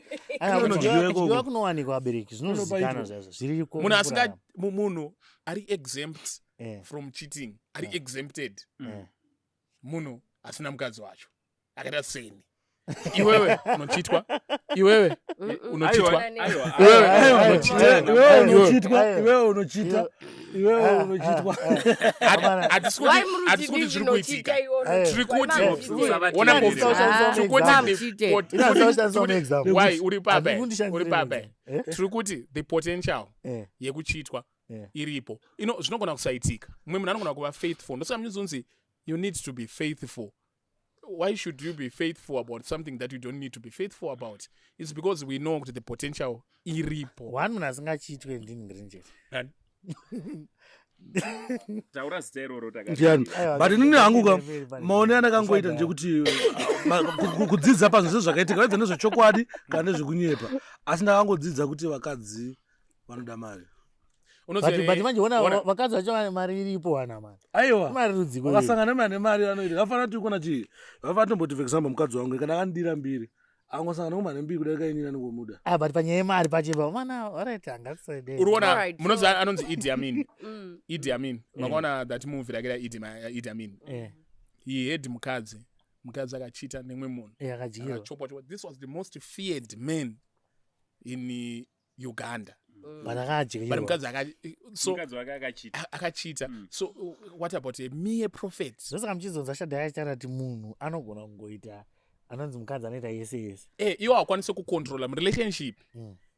[SPEAKER 4] Aiwa,
[SPEAKER 1] Kunodyiwa ikoko.
[SPEAKER 4] kudyiwa kunowanikwa, vabereki, zvinozikanwa zvazvo, zviriko
[SPEAKER 3] Munhu asinga
[SPEAKER 4] mukurarama.
[SPEAKER 3] munhu ari exempt from cheating, ari exempted, munhu asina mukadzi wacho akaita seni. Iwewe unochitwa, iwewe unochitwa.
[SPEAKER 5] Aiwa,
[SPEAKER 3] Iwewe
[SPEAKER 4] Aiwa,
[SPEAKER 3] unochita.
[SPEAKER 1] Iwewe unochitwa,
[SPEAKER 4] Aiwa.
[SPEAKER 1] iwewe unochita, iwewe unochitwa.
[SPEAKER 3] Hatisi
[SPEAKER 2] Why
[SPEAKER 3] kuti
[SPEAKER 2] muri
[SPEAKER 3] hatisi
[SPEAKER 2] kuti
[SPEAKER 3] kuti zviri kuitika.
[SPEAKER 2] ndinochita iwe unochitwa?
[SPEAKER 3] Tiri kuti-
[SPEAKER 2] Ima muchite.
[SPEAKER 3] Ona
[SPEAKER 4] Ina
[SPEAKER 3] Bobsi.
[SPEAKER 4] ndisausa
[SPEAKER 3] Tiri kuti
[SPEAKER 4] example.
[SPEAKER 2] Muchite.
[SPEAKER 4] Ina ndisausa example.
[SPEAKER 3] Why uri papa?
[SPEAKER 4] Handikundishandisire
[SPEAKER 3] Uri papa.
[SPEAKER 4] example. Eh?
[SPEAKER 3] Tiri kuti the potential yekuchitwa iripo. Ino zvinogona kusaitika. Mumwe munhu anogona kuva faithful. Ndosaka muchizonzi you need to be faithful. Why should you be faithful about something that you don't need to be faithful about? It's because we know kuti the potential iripo.
[SPEAKER 4] One munhu asingachitwe ndini Ngrinjet.
[SPEAKER 3] And
[SPEAKER 5] Taura zita iroro.
[SPEAKER 1] Ndiani?
[SPEAKER 4] Aiwa,
[SPEAKER 1] But inini hangu ka
[SPEAKER 4] very funny.
[SPEAKER 1] maonero andakangoita ndechekuti kudzidza pazvinhu sezvakaitika, vaidza nezvechokwadi kana nezvekunyepa, asi ndakangodzidza kuti vakadzi vanoda mari.
[SPEAKER 3] Unoziva
[SPEAKER 4] But manje ona
[SPEAKER 3] ona-
[SPEAKER 4] vakadzi vacho mari iripo, wana mari.
[SPEAKER 1] Aiwa,
[SPEAKER 4] Mari rudziko.
[SPEAKER 1] vakasangana nemari nemari vanoita vafanira kuti kona chii, vafanira tomboti for example mukadzi wangu kana akandidira mbiri, angosangana nemari nembiri kudarika inini anongomuda.
[SPEAKER 4] Ah, but panyaya yemari pachepa mana, alright, angatisade.
[SPEAKER 3] Uri kuona
[SPEAKER 2] Alright,
[SPEAKER 3] munoziva anonzi Idi Amin? Idi Amin, makaona that movie rakaita Idi Amin?
[SPEAKER 4] Eh,
[SPEAKER 3] He had mukadzi akachita nemwe munhu.
[SPEAKER 4] eh, akadyirwa.
[SPEAKER 3] Akachopwa chopwa. This was the most feared man in Uganda.
[SPEAKER 4] But
[SPEAKER 3] But
[SPEAKER 4] akadyirwa.
[SPEAKER 3] mukadzi so
[SPEAKER 5] Mukadzi wake akachita.
[SPEAKER 3] akachita. So what about a mere prophet?
[SPEAKER 4] Zvosaka muchizonzwa Shadhaya achitaura kuti munhu anogona kungoita anonzi mukadzi anoita yese yese.
[SPEAKER 3] Eh, iwe haukwanisi kucontrola murelationship.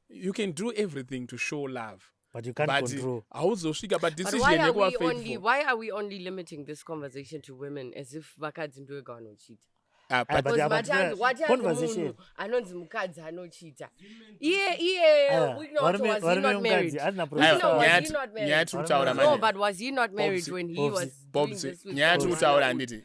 [SPEAKER 3] You can do everything to show love,
[SPEAKER 4] But you can't
[SPEAKER 3] but
[SPEAKER 4] control.
[SPEAKER 3] hauzosvika
[SPEAKER 2] But why
[SPEAKER 3] padecision
[SPEAKER 2] are
[SPEAKER 3] yekuva
[SPEAKER 2] we only
[SPEAKER 3] faithful.
[SPEAKER 2] why are we only limiting this conversation to women, as if vakadzi ndovega vanochita?
[SPEAKER 3] Ah,
[SPEAKER 4] Ah,
[SPEAKER 3] but
[SPEAKER 4] but
[SPEAKER 2] Because
[SPEAKER 4] apa
[SPEAKER 2] watanzi
[SPEAKER 4] conversation.
[SPEAKER 2] munhu anonzi mukadzi anochita iye iye
[SPEAKER 4] Aya,
[SPEAKER 2] Wicknell wacho, was he
[SPEAKER 4] varume
[SPEAKER 2] not
[SPEAKER 4] vemukadzi
[SPEAKER 2] married?
[SPEAKER 4] hatina
[SPEAKER 3] Aiwa,
[SPEAKER 4] professor.
[SPEAKER 2] No, was
[SPEAKER 3] nyaya
[SPEAKER 2] he not married?
[SPEAKER 3] nyaya tiri kutaura
[SPEAKER 2] No,
[SPEAKER 3] manje.
[SPEAKER 2] but was he not married
[SPEAKER 3] Bobsy,
[SPEAKER 2] when he
[SPEAKER 4] Bobsy,
[SPEAKER 2] was doing
[SPEAKER 3] Bobsy,
[SPEAKER 2] this with
[SPEAKER 3] nyaya tiri
[SPEAKER 2] Bobsy?
[SPEAKER 3] kutaura handiti?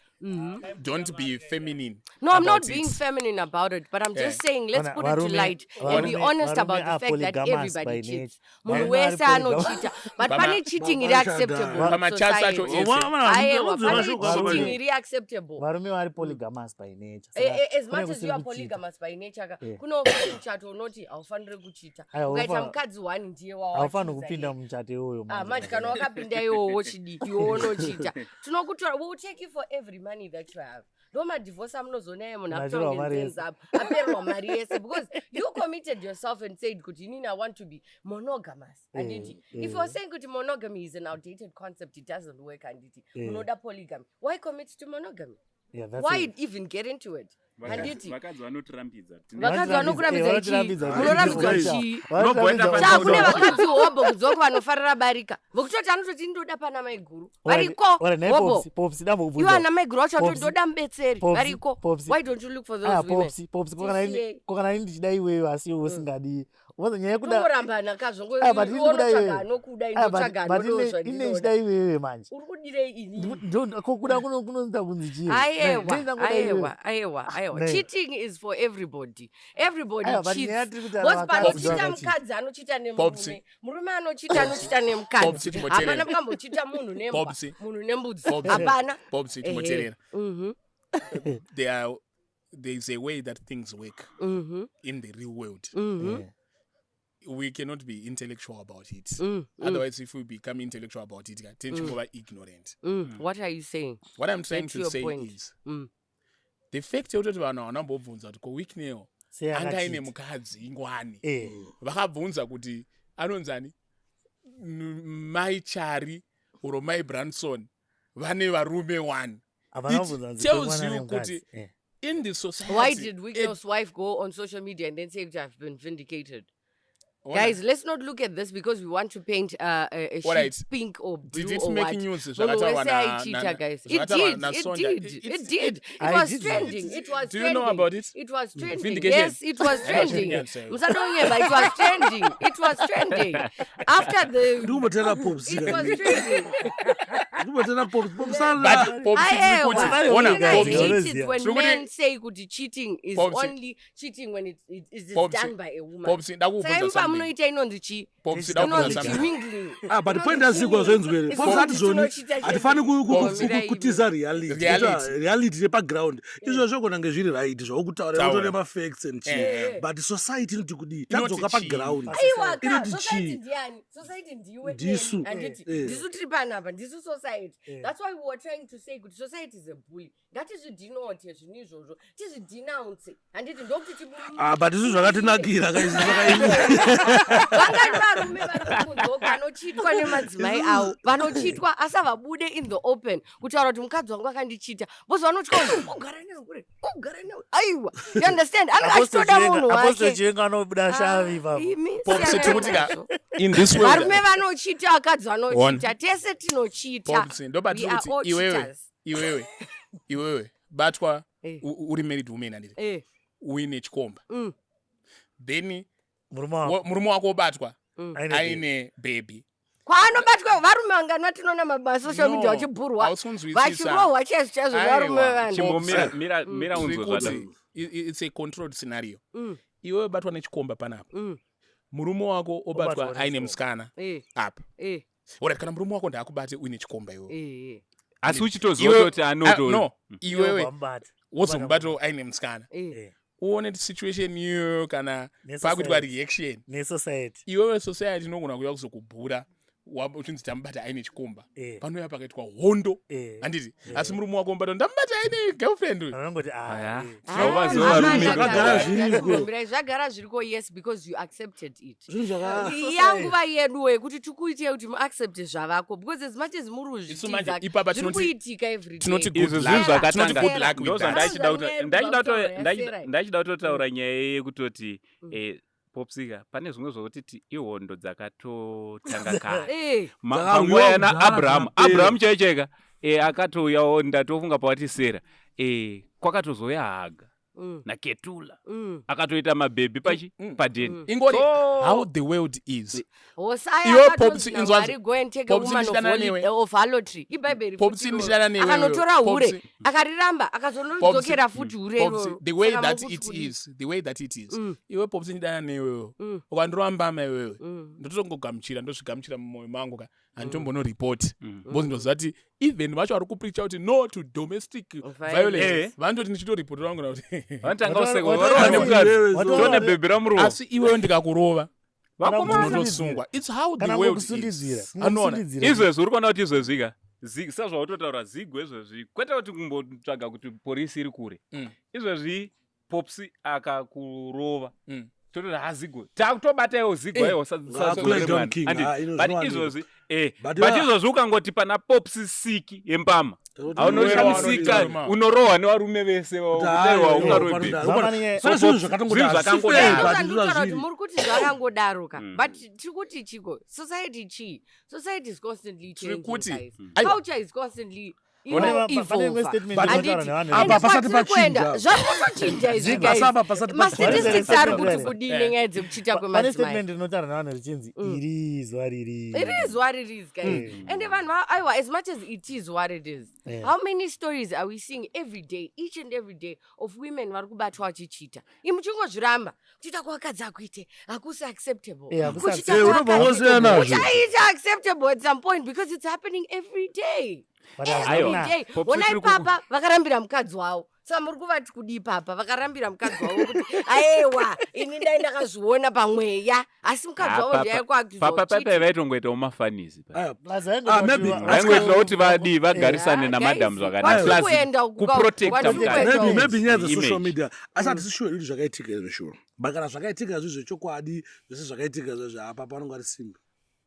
[SPEAKER 3] Don't be feminine.
[SPEAKER 2] No, I'm not
[SPEAKER 3] about
[SPEAKER 2] being
[SPEAKER 3] it.
[SPEAKER 2] feminine about it, but I'm just
[SPEAKER 3] Yeah.
[SPEAKER 2] saying let's
[SPEAKER 4] Vana-
[SPEAKER 2] put it to light and be honest
[SPEAKER 4] varume
[SPEAKER 2] about the
[SPEAKER 4] are
[SPEAKER 2] fact that
[SPEAKER 4] polygamous by
[SPEAKER 2] everybody cheats.
[SPEAKER 4] nature.
[SPEAKER 2] Munhu
[SPEAKER 4] Varume vari
[SPEAKER 2] wese
[SPEAKER 4] polygamous.
[SPEAKER 2] anochita, but
[SPEAKER 3] Pama-
[SPEAKER 2] pane cheating iri
[SPEAKER 1] Pama-
[SPEAKER 2] acceptable. in
[SPEAKER 3] Pamachats acho
[SPEAKER 2] society.
[SPEAKER 3] ese.
[SPEAKER 2] Aiwa, pane
[SPEAKER 4] Varume-
[SPEAKER 2] cheating iri acceptable.
[SPEAKER 4] Varume vari polygamous by nature.
[SPEAKER 2] Eh,
[SPEAKER 4] Saka
[SPEAKER 2] eh, as
[SPEAKER 4] kune
[SPEAKER 2] much as
[SPEAKER 4] kusiri
[SPEAKER 2] you are
[SPEAKER 4] kucheata.
[SPEAKER 2] polygamous by nature ka
[SPEAKER 4] Yeah.
[SPEAKER 2] kuno futi muchato unoti haufaniri kuchita
[SPEAKER 4] Aiwa,
[SPEAKER 2] ukaita
[SPEAKER 4] haufa-
[SPEAKER 2] mukadzi one ndiye
[SPEAKER 4] Haufaniri
[SPEAKER 2] wawachuza
[SPEAKER 4] kupinda muchato iwoyo
[SPEAKER 2] Ah, manje kana wakapinda iwowo wochidii iwe unochita tinokutora we will take you for every money that you have ndo madivorce amunozoona iye munhu
[SPEAKER 4] Matorwa mari
[SPEAKER 2] akutonge
[SPEAKER 4] yese.
[SPEAKER 2] up aperwa mari yese because you committed yourself and said kuti inini I want to be monogamous handiti if you're saying kuti monogamy is an outdated concept it doesn't work handiti munoda polygamy, why commit to monogamy?
[SPEAKER 4] Yeah, that's
[SPEAKER 2] Why
[SPEAKER 4] it.
[SPEAKER 2] even get into it? Handiti
[SPEAKER 5] Vakadzi vanotirambidza.
[SPEAKER 2] Vakadzi vanokurambidza chii?
[SPEAKER 4] Vanotirambidza
[SPEAKER 2] Munorambidzwa
[SPEAKER 4] chii?
[SPEAKER 2] chii?
[SPEAKER 4] Vanotirambidza
[SPEAKER 2] Chakune
[SPEAKER 4] chii?
[SPEAKER 2] vakadzi hobho kudzoka vanofarira barika vokutoti anototi ndoda pana maiguru variko
[SPEAKER 4] Ora, nhai
[SPEAKER 2] hobho
[SPEAKER 4] Popsi, Popsi, ndambokubvunza.
[SPEAKER 2] iwo ana maiguru vacho
[SPEAKER 4] Popsi.
[SPEAKER 2] vatoti ndoda mubetseri
[SPEAKER 4] Popsi,
[SPEAKER 2] variko.
[SPEAKER 4] Popsi.
[SPEAKER 2] Why don't you look for those
[SPEAKER 4] Ah,
[SPEAKER 2] women?
[SPEAKER 4] Popsi, Popsi, ko kana ini-
[SPEAKER 2] TCA.
[SPEAKER 4] ko kana ini ndichida iwewe asi iwe usingadi. Unoza nyaya yekuda
[SPEAKER 2] Tongorambana kazvo
[SPEAKER 4] Ah, but ini kuda
[SPEAKER 2] unotsvaga
[SPEAKER 4] iwewe.
[SPEAKER 2] anokuda
[SPEAKER 4] Ah, but-
[SPEAKER 2] inotsvaga
[SPEAKER 4] but
[SPEAKER 2] anodawo
[SPEAKER 4] ine
[SPEAKER 2] zvandinoda.
[SPEAKER 4] ndichida iwewe manje.
[SPEAKER 2] Uri kudirei ini?
[SPEAKER 4] Ko kuda kunoita kunzi chii?
[SPEAKER 2] Aiwa,
[SPEAKER 4] Ndinoda kuda iwewe.
[SPEAKER 2] aiwa, aiwa, aiwa.
[SPEAKER 4] Nei.
[SPEAKER 2] Cheating is for everybody. Everybody
[SPEAKER 4] Aiwa, but
[SPEAKER 2] cheats.
[SPEAKER 4] nyaya tiri kutaura
[SPEAKER 2] Because
[SPEAKER 4] vakadzi
[SPEAKER 2] panochita
[SPEAKER 4] vakacheat.
[SPEAKER 2] mukadzi anochita
[SPEAKER 3] Popsi.
[SPEAKER 2] nemurume, murume anochita anochita
[SPEAKER 3] Popsi,
[SPEAKER 2] nemukadzi.
[SPEAKER 3] timoterera.
[SPEAKER 2] Hapana mukambochita munhu nembwa,
[SPEAKER 3] Popsi.
[SPEAKER 2] munhu nembudzi.
[SPEAKER 3] Popsi.
[SPEAKER 2] Hapana.
[SPEAKER 3] Popsi,
[SPEAKER 2] Ehe.
[SPEAKER 3] timoterera. There is a way that things work in the real world.
[SPEAKER 4] Eh.
[SPEAKER 3] We cannot be intellectual about it. Otherwise, if we become intellectual about it, tichingova ignorant.
[SPEAKER 2] What are you saying?
[SPEAKER 3] What I'm trying
[SPEAKER 2] Get
[SPEAKER 3] to
[SPEAKER 2] your
[SPEAKER 3] say
[SPEAKER 2] point.
[SPEAKER 3] is the fact yekutoti vanhu havana kumbobvunza kuti ko Wicknell
[SPEAKER 4] Sei
[SPEAKER 3] anga
[SPEAKER 4] akacheat?
[SPEAKER 3] aine mukadzi ingwani.
[SPEAKER 4] Eh.
[SPEAKER 3] Vakabvunza kuti anonzani Mai Chari oro Mai Branson vane varume one.
[SPEAKER 4] Havana
[SPEAKER 3] It
[SPEAKER 4] kubvunza kunzi
[SPEAKER 3] tells
[SPEAKER 4] mwana
[SPEAKER 3] you
[SPEAKER 4] nemukadzi.
[SPEAKER 3] kuti
[SPEAKER 4] Eh.
[SPEAKER 3] in the society
[SPEAKER 2] Why did Wicknell's wife go on social media and then say I've been vindicated?
[SPEAKER 3] Ona,
[SPEAKER 2] Guys, let's not look at this because we want to paint a sheep
[SPEAKER 3] Alright.
[SPEAKER 2] pink or blue
[SPEAKER 3] Did it
[SPEAKER 2] or
[SPEAKER 3] make
[SPEAKER 2] what.
[SPEAKER 3] news
[SPEAKER 2] Munhu
[SPEAKER 3] zvakataurwa
[SPEAKER 2] wese aicheata, guys. It
[SPEAKER 3] zvakataurwa
[SPEAKER 2] did. It
[SPEAKER 3] naSonja?
[SPEAKER 2] did. It did. It
[SPEAKER 4] I
[SPEAKER 2] was
[SPEAKER 4] didn't.
[SPEAKER 2] trending. It was
[SPEAKER 3] Do you know
[SPEAKER 2] trending.
[SPEAKER 3] about it?
[SPEAKER 2] It was trending.
[SPEAKER 3] Vindication.
[SPEAKER 2] Yes, it was trending.
[SPEAKER 3] Yes.
[SPEAKER 2] Musadonyeba, it was trending. It was trending. After the
[SPEAKER 1] Ndikumbotera Popsi.
[SPEAKER 2] it was trending.
[SPEAKER 1] Ndikumbotera Popsi. Popsi
[SPEAKER 3] But Popsi tiri
[SPEAKER 2] Aiwa.
[SPEAKER 3] kuti ona
[SPEAKER 2] Inini I
[SPEAKER 3] Popsi
[SPEAKER 2] hate it when
[SPEAKER 3] Tiri kuti-
[SPEAKER 2] men say kuti cheating is
[SPEAKER 3] Popsi.
[SPEAKER 2] only cheating when it is
[SPEAKER 3] Popsi.
[SPEAKER 2] done by a woman.
[SPEAKER 3] Popsi
[SPEAKER 2] Saka
[SPEAKER 3] ndakubvunza
[SPEAKER 2] imi
[SPEAKER 3] something.
[SPEAKER 2] pamunoita inonzi chii?
[SPEAKER 3] Popsi ndakubvunza
[SPEAKER 2] Inonzi
[SPEAKER 3] something.
[SPEAKER 2] chimingling.
[SPEAKER 1] Ah, but point asikwa zvenzwere. Popsi ati zvoni hatifani
[SPEAKER 3] Popsi.
[SPEAKER 1] kutiza reality.
[SPEAKER 3] Reality.
[SPEAKER 1] Kuita reality yepaground. Izvo zvogona kunge zviri right zvaukutaura
[SPEAKER 3] Taura.
[SPEAKER 1] utore mafacts and chii.
[SPEAKER 3] Eh.
[SPEAKER 1] But society inoti kudii?
[SPEAKER 3] Inoti
[SPEAKER 1] Tadzoka
[SPEAKER 3] chii?
[SPEAKER 1] paground.
[SPEAKER 2] Aiwa ka,
[SPEAKER 1] Inoti
[SPEAKER 2] society
[SPEAKER 1] chii?
[SPEAKER 2] ndiani? Society ndiwe
[SPEAKER 1] Ndisu.
[SPEAKER 2] neni, handiti?
[SPEAKER 1] Eh.
[SPEAKER 2] Ndisu tiri panapa, ndisu society. That's why we were trying to say kuti society is a bully. Ngatizvidhinote zvinhu izvozvo, tizvidhinounce. Handiti ndokuti
[SPEAKER 1] Ah, but izvi zvakatinakira ka izvi
[SPEAKER 2] Vangani varume vari kunze vanochitwa nemadzimai avo, vanochitwa asi havabude in the open kutaura kuti mukadzi wangu akandichita, because vanotya kuti ugara newe, ugara newe. Aiwa, you understand? Anenge
[SPEAKER 4] Apostle
[SPEAKER 2] achitoda munhu
[SPEAKER 4] Apostle
[SPEAKER 2] wake.
[SPEAKER 4] Chiwenga anobuda shavi ipapo.
[SPEAKER 2] Imi,
[SPEAKER 3] Popsi
[SPEAKER 2] siyanai
[SPEAKER 3] tiri kuti ka
[SPEAKER 2] nazvo.
[SPEAKER 3] in this world
[SPEAKER 2] Varume vanochita, vakadzi vanochita, tese tinochita.
[SPEAKER 3] Popsi ndobatiri
[SPEAKER 2] We are
[SPEAKER 3] kuti
[SPEAKER 2] all
[SPEAKER 3] iwewe
[SPEAKER 2] cheaters.
[SPEAKER 3] iwewe iwewe batwa
[SPEAKER 2] Eh.
[SPEAKER 3] uri married woman handiti
[SPEAKER 2] Eh,
[SPEAKER 3] uine chikomba then
[SPEAKER 4] Murume wako
[SPEAKER 3] murume wako obatwa
[SPEAKER 4] aine
[SPEAKER 3] aine baby.
[SPEAKER 2] Kwaanobatwa varume vangani vatinoona masocial
[SPEAKER 3] No,
[SPEAKER 2] media vachibhurwa,
[SPEAKER 3] hausi kunzwisisa.
[SPEAKER 2] vachirohwa chaizvo chaizvo varume
[SPEAKER 3] Aiwa,
[SPEAKER 2] vanhu.
[SPEAKER 5] Chimbomira mira mira
[SPEAKER 3] Tiri
[SPEAKER 5] unzwe
[SPEAKER 3] kuti
[SPEAKER 5] zvada.
[SPEAKER 3] it's a controlled scenario. Iwewe batwa nechikomba panapa, murume wako obatwa
[SPEAKER 4] Obatwa
[SPEAKER 3] aine
[SPEAKER 4] nechikomba.
[SPEAKER 3] musikana apa.
[SPEAKER 2] Eh,
[SPEAKER 3] Alright, kana murume wako ndaakubate uine chikomba iwewe
[SPEAKER 2] eh, eh,
[SPEAKER 5] Asi uchitoziva
[SPEAKER 3] Iwewe-
[SPEAKER 5] kuti
[SPEAKER 3] Ah,
[SPEAKER 5] anoto
[SPEAKER 3] no, iwewe
[SPEAKER 4] Wamubata.
[SPEAKER 3] wozomubatawo aine musikana,
[SPEAKER 2] eh.
[SPEAKER 4] Eh.
[SPEAKER 3] uone situation iyoyo kana
[SPEAKER 4] Nesociety.
[SPEAKER 3] pakuitwa reaction.
[SPEAKER 4] Nesociety.
[SPEAKER 3] Iwewe society inogona kuuya kuzokubhura uchinzi tamubata aine chikomba.
[SPEAKER 4] Eh.
[SPEAKER 3] Panouya pakaitwa hondo,
[SPEAKER 4] Eh.
[SPEAKER 3] handiti? Asi murume wako mubata ndamubata aine girlfriend uyu.
[SPEAKER 4] Vanongoti ah.
[SPEAKER 5] Aya.
[SPEAKER 4] eh.
[SPEAKER 5] Hauvaziva
[SPEAKER 2] Ah,
[SPEAKER 5] varume.
[SPEAKER 1] Zvakagara
[SPEAKER 2] zvakagara
[SPEAKER 1] zviriko.
[SPEAKER 2] zviriko. Zvagara zviriko, yes, because you accepted it.
[SPEAKER 1] Zvinhu zvaka
[SPEAKER 2] Yanguva yedu yekuti tikuitei kuti muaccepte zvavako, because as much as muri
[SPEAKER 3] Isu manje
[SPEAKER 2] kuzvitiza
[SPEAKER 3] ipapa
[SPEAKER 2] zviri kuitika every day.
[SPEAKER 3] tinoti good
[SPEAKER 5] Izvi zvinhu
[SPEAKER 3] luck. Tinoti
[SPEAKER 5] zvakatanga
[SPEAKER 3] good luck with that.
[SPEAKER 5] ndozvandachida kuti
[SPEAKER 2] Zvandachida
[SPEAKER 5] ndachida kuto-
[SPEAKER 2] kutaura, yasera.
[SPEAKER 5] ndachida kutotaura nyaya yekutoti Popsika pane zvimwe zvokuti ihondo dzakatotanga kare.
[SPEAKER 2] Eh,
[SPEAKER 1] Dzakarwiwa
[SPEAKER 5] Panguva yana
[SPEAKER 1] kudhara
[SPEAKER 5] Abrahamu,
[SPEAKER 1] dzakapera.
[SPEAKER 5] Abrahamu chaiyo chaika akatouyawo, ndatofunga pawati Sera, kwakatozouya Haga. Naketula akatoita mabhebhi pachi padheni.
[SPEAKER 3] Ingori
[SPEAKER 5] So-
[SPEAKER 3] how the world is.
[SPEAKER 2] Hosaya
[SPEAKER 3] Iwe
[SPEAKER 2] akatonzi
[SPEAKER 3] Popsi,
[SPEAKER 2] naMwari,
[SPEAKER 3] inzwanzi.
[SPEAKER 2] go and take a
[SPEAKER 3] Popsi,
[SPEAKER 2] woman of
[SPEAKER 3] ndichidana newe.
[SPEAKER 2] of harlotry. Ibhaibheri
[SPEAKER 3] Popsi,
[SPEAKER 2] futi iroro.
[SPEAKER 3] ndichidana newe iwewe.
[SPEAKER 2] Akanotora hure,
[SPEAKER 3] Popsi.
[SPEAKER 2] akariramba, akazonoridzokera futi hure
[SPEAKER 3] Popsi,
[SPEAKER 2] iroro.
[SPEAKER 3] the way
[SPEAKER 2] Saka
[SPEAKER 3] that
[SPEAKER 2] mukuti
[SPEAKER 3] it
[SPEAKER 2] kudii?
[SPEAKER 3] is, the way that it is, iwe Popsi, ndidana newewo, ukandirova mbama iwewe, ndototongogamuchira, ndozvigamuchira mumwoyo mangu ka, handitombonoripoti because ndoziva kuti even vacho vari kupreacha kuti no to domestic
[SPEAKER 2] Violence.
[SPEAKER 3] violence,
[SPEAKER 5] Eh.
[SPEAKER 3] vanototi ndichitoripotera vangu kuti
[SPEAKER 5] Vanotanga
[SPEAKER 4] Watora-
[SPEAKER 5] kuseka,
[SPEAKER 4] watora-
[SPEAKER 5] varohwa nemukadzi,
[SPEAKER 4] watora-
[SPEAKER 5] tone bhebhi ramurohwa.
[SPEAKER 3] Asi iwewe ndikakurova,
[SPEAKER 5] Vakomana,
[SPEAKER 3] ndinotosungwa. It's how the
[SPEAKER 4] Kana
[SPEAKER 3] world
[SPEAKER 4] kungokusundidzira,
[SPEAKER 3] is. Anoona.
[SPEAKER 4] kungokusundidzira.
[SPEAKER 5] Izvezvi uri kuona kuti izvezvi ka, sezvautotaura Zigo, izvezvi kwete kuti kumbotsvaga kuti porisi iri kure. Izvezvi Popsi akakurova, tototi ha, Zigo, takutobata iwo Zigo. Aiwa.
[SPEAKER 1] Cool down, King. Ah, ino
[SPEAKER 5] But
[SPEAKER 1] zvinowanikwa.
[SPEAKER 5] izvozvi
[SPEAKER 1] But
[SPEAKER 5] but izvozvi ukangoti pana Popsi siki yembama,
[SPEAKER 1] Tototi
[SPEAKER 5] aunoshamisika,
[SPEAKER 3] Iwewe
[SPEAKER 5] unorohwa nevarume vese,
[SPEAKER 1] Kuti
[SPEAKER 5] ungarohwe
[SPEAKER 1] hayi,
[SPEAKER 5] bhebhi.
[SPEAKER 4] Zvakafanana-
[SPEAKER 1] Pane zvinhu zvakangodaro.
[SPEAKER 5] Zvinhu zvakangodaro.
[SPEAKER 1] But
[SPEAKER 2] Ndinotaura
[SPEAKER 1] ndizvo
[SPEAKER 2] kuti
[SPEAKER 1] zvazviri.
[SPEAKER 2] muri kuti zvakangodaro ka, but tiri kuti chiko society chii? Society is constantly
[SPEAKER 3] Tiri
[SPEAKER 2] changing,
[SPEAKER 3] kuti-
[SPEAKER 2] guys.
[SPEAKER 3] Aiwa.
[SPEAKER 2] Culture is constantly
[SPEAKER 4] Pane imwe
[SPEAKER 2] evolve.
[SPEAKER 4] statement
[SPEAKER 1] But-
[SPEAKER 4] inotaura nevanhu
[SPEAKER 1] Apa
[SPEAKER 4] vekuti-
[SPEAKER 1] pasati
[SPEAKER 2] Kwatiri kuenda
[SPEAKER 1] pachinja.
[SPEAKER 2] zvakutochinja izvi,
[SPEAKER 4] Zigo,
[SPEAKER 2] guys.
[SPEAKER 1] Asi apa pasati pachinja.
[SPEAKER 2] Mastatistics ari kuti
[SPEAKER 4] Pane-
[SPEAKER 2] kudii nenyaya dzekuchita
[SPEAKER 4] Pane
[SPEAKER 2] kwemadzimai?
[SPEAKER 4] statement inotaura nevanhu richinzi iri izuva riri.
[SPEAKER 2] It is what it is, guys. And even aiwa, as much as it is what it is, how many stories are we seeing every day, each and every day, of women vari kubatwa vachichita? Imi muchingozviramba kuchita kwavakadzi akuite hakusi acceptable.
[SPEAKER 4] Eh, hakusi
[SPEAKER 2] Kuchita
[SPEAKER 1] acceptable. Unobva
[SPEAKER 2] kwavakadzi
[SPEAKER 1] wosiyana nazvo.
[SPEAKER 2] kuchaita acceptable at some point because it's happening every day.
[SPEAKER 4] But
[SPEAKER 2] Every
[SPEAKER 4] hazvina-
[SPEAKER 2] day.
[SPEAKER 5] Popsi,
[SPEAKER 2] Honai
[SPEAKER 5] tiri
[SPEAKER 2] papa vakarambira mukadzi wavo. Saka muri kuvati kudii papa vakarambira mukadzi wavo kuti aiwa, ini dai ndakazviona pamweya, asi mukadzi wavo ndiye
[SPEAKER 5] Papa paipai vaitongoitawo mafanisi pa.
[SPEAKER 1] Aya,
[SPEAKER 4] Plus vaingoita
[SPEAKER 1] Ah, maybe.
[SPEAKER 4] kuti
[SPEAKER 5] Vaingoitira kuti vadii, vagarisane
[SPEAKER 2] Yeah,
[SPEAKER 5] namadhamu
[SPEAKER 2] guys,
[SPEAKER 5] zvakanaka.
[SPEAKER 2] kwatiri
[SPEAKER 5] Plus,
[SPEAKER 2] kuenda uku,
[SPEAKER 5] kuprotecta
[SPEAKER 2] kwatiri
[SPEAKER 5] mukadzi.
[SPEAKER 2] kuenda
[SPEAKER 1] maybe
[SPEAKER 2] uku.
[SPEAKER 1] maybe nyaya dzesocial
[SPEAKER 5] Image.
[SPEAKER 1] media, asi hatisi sure kuti zvakaitika izvo, sure, but kana zvakaitika zvi zvechokwadi, zvese zvakaitika zvezvo, apa panonga ari simba.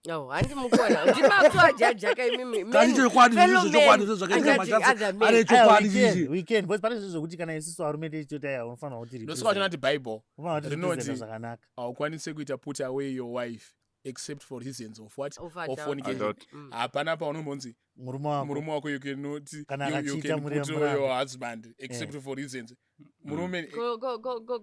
[SPEAKER 2] No, handi mukona ndimakutoajajaka imimi.
[SPEAKER 1] Kani chokwadi,
[SPEAKER 2] Fellow
[SPEAKER 1] zvizvo chokwadi,
[SPEAKER 2] men
[SPEAKER 1] zvese zvakaitika,
[SPEAKER 2] are judging
[SPEAKER 1] machances
[SPEAKER 2] other men.
[SPEAKER 1] are
[SPEAKER 4] Aiwa,
[SPEAKER 1] chokwadi
[SPEAKER 4] we can,
[SPEAKER 1] chichi.
[SPEAKER 4] we can, because pane zvinhu zvokuti kana isusu varume tichitoti aiwa, unofanira kuti
[SPEAKER 3] Ndosaka vachona kuti Bible
[SPEAKER 4] unofanira kuti
[SPEAKER 3] rinoti
[SPEAKER 4] representa zvakanaka.
[SPEAKER 3] haukwanisi kuita put away your wife except for reasons of what?
[SPEAKER 2] Of
[SPEAKER 3] Of
[SPEAKER 2] adultery.
[SPEAKER 3] fornication.
[SPEAKER 5] Adult.
[SPEAKER 3] Hapana paunombonzi
[SPEAKER 4] Murume wako
[SPEAKER 3] murume wako you cannot,
[SPEAKER 4] Kana
[SPEAKER 3] you
[SPEAKER 4] akachiita
[SPEAKER 3] can
[SPEAKER 4] muri
[SPEAKER 3] put
[SPEAKER 4] murambe.
[SPEAKER 3] your husband except for reasons murume.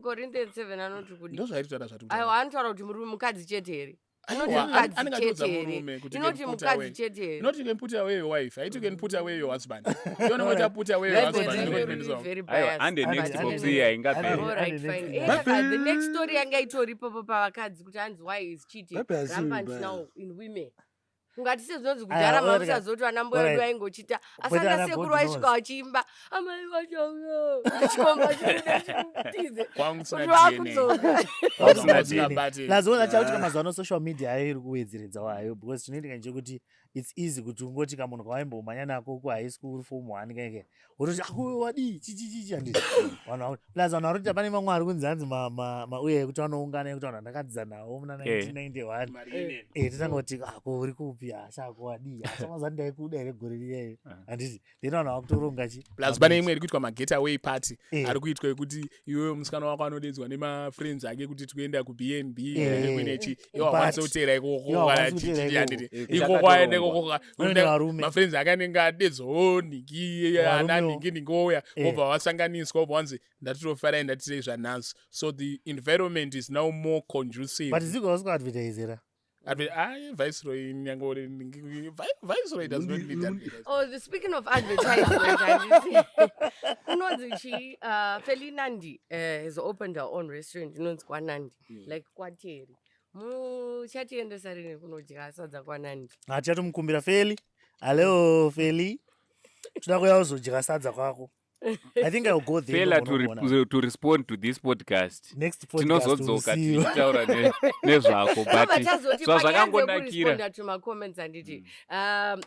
[SPEAKER 2] Corinthians 7 anoti kudii?
[SPEAKER 3] Ndozvairi zvati.
[SPEAKER 2] Aiwa, anotaura kuti murume mukadzi chete here? Inoti
[SPEAKER 3] Aiwa,
[SPEAKER 2] mukadzi
[SPEAKER 3] anenge atiudza
[SPEAKER 2] chete here?
[SPEAKER 3] murume kuti you
[SPEAKER 2] Inoti
[SPEAKER 3] can put
[SPEAKER 2] mukadzi
[SPEAKER 3] away.
[SPEAKER 2] chete here?
[SPEAKER 3] Not you can put away your wife, haiti you can put away your husband. Iwe put away your
[SPEAKER 2] Bible
[SPEAKER 3] husband,
[SPEAKER 2] renyu
[SPEAKER 3] ndiko
[SPEAKER 2] riri
[SPEAKER 3] ndinoendesa.
[SPEAKER 2] very
[SPEAKER 5] Aiwa,
[SPEAKER 2] biased.
[SPEAKER 5] ande next
[SPEAKER 2] But
[SPEAKER 5] Popsi
[SPEAKER 2] anyway.
[SPEAKER 5] haingaperi.
[SPEAKER 2] All right,
[SPEAKER 4] Ande
[SPEAKER 2] fine.
[SPEAKER 4] next.
[SPEAKER 2] Eh, saka the next story yanga itori ipopo pavakadzi kuti hanzi why is cheating
[SPEAKER 1] Bible hazii
[SPEAKER 2] rampant
[SPEAKER 1] biased.
[SPEAKER 2] now in women? Ungati sezvinonzi
[SPEAKER 4] Aya,
[SPEAKER 2] kudhara
[SPEAKER 4] alright.
[SPEAKER 2] mamusazoti vana mbuya vedu
[SPEAKER 4] Alright.
[SPEAKER 2] vaingochita, asi
[SPEAKER 4] Kwete
[SPEAKER 2] ana
[SPEAKER 4] ana
[SPEAKER 2] sekuru
[SPEAKER 4] God
[SPEAKER 2] vaisvika
[SPEAKER 4] knows.
[SPEAKER 2] vachiimba amai vachauya chikomba chikuda chikutize
[SPEAKER 3] Kwangu kusina
[SPEAKER 2] kuti
[SPEAKER 3] DNA.
[SPEAKER 2] vakudzoka.
[SPEAKER 3] Kwangu
[SPEAKER 5] Kusina
[SPEAKER 3] kusina
[SPEAKER 5] DNA.
[SPEAKER 3] bate.
[SPEAKER 4] Plus ona chautika mazuva ano social media ayo iri kuwedzeredzawo hayo, because chinoitika ndechekuti it's easy kuti ungoti kamunhu kawaimbomhanya nako kuhigh school form one keke, wototi akuwe wadii chichichichi, handiti vanhu plus vanhu vari kuita, pane mamwe ari kunzi hanzi mauya ekuti vanoungana ekuti vanhu vandakadzidza nawo muna 1991.
[SPEAKER 3] Mari
[SPEAKER 4] Eh, totanga kuti ako uri kupi, ashako wadii, asamazuva ndaikuda here gore riyayo, handiti? Then vanhu vakutoronga chi
[SPEAKER 3] Plus pane imwe iri kuitwa magetaway party,
[SPEAKER 4] Eh.
[SPEAKER 3] ari kuitwa yekuti iwewe musikana wako anodedzwa nemafriends ake kuti tikuenda kuBnB kuinechi, iwe wakwanisa kuteera ikoko
[SPEAKER 4] Iwe
[SPEAKER 3] kana
[SPEAKER 4] haukwanisi kuteera
[SPEAKER 3] chichi,
[SPEAKER 4] ikoko.
[SPEAKER 3] handiti?
[SPEAKER 5] Eh,
[SPEAKER 3] Ikoko aende
[SPEAKER 5] chakatorongwa.
[SPEAKER 3] ikoko
[SPEAKER 4] Unoenda varume.
[SPEAKER 3] mafriends ake anenge adedzwawo nhingi, ana
[SPEAKER 4] Varumewo.
[SPEAKER 3] nhingi nhingi ouya,
[SPEAKER 4] Eh.
[SPEAKER 3] wobva wasanganiswa, wobva wanzi ndatitofarai, ndatirei zvanhasi. So the environment is now more conducive.
[SPEAKER 4] But Zigo vasikuadvertisera.
[SPEAKER 3] Viceroy nyangore Viceroy does not need advertising.
[SPEAKER 2] Oh, speaking of advertisement, handiti, unonzi chi Felinandi has opened her own restaurant inonzi kwaNandi, like kwaTeri. Muchatiendesa rini kunodya sadza kwaNandi?
[SPEAKER 4] Hatichatomukumbira Feli. Hallo Feli, toda kuuya kuzodya sadza kwako. I think I will go there.
[SPEAKER 5] Failure to,
[SPEAKER 4] ndogonokuona.
[SPEAKER 5] to respond to this podcast.
[SPEAKER 4] Next podcast we'll
[SPEAKER 5] Tinozodzoka
[SPEAKER 4] see you.
[SPEAKER 5] tichitaura nezvako,
[SPEAKER 2] No,
[SPEAKER 5] but
[SPEAKER 2] tazoti
[SPEAKER 5] zvazvakangonakira.
[SPEAKER 2] zvazvakangonakira to macomments, handiti?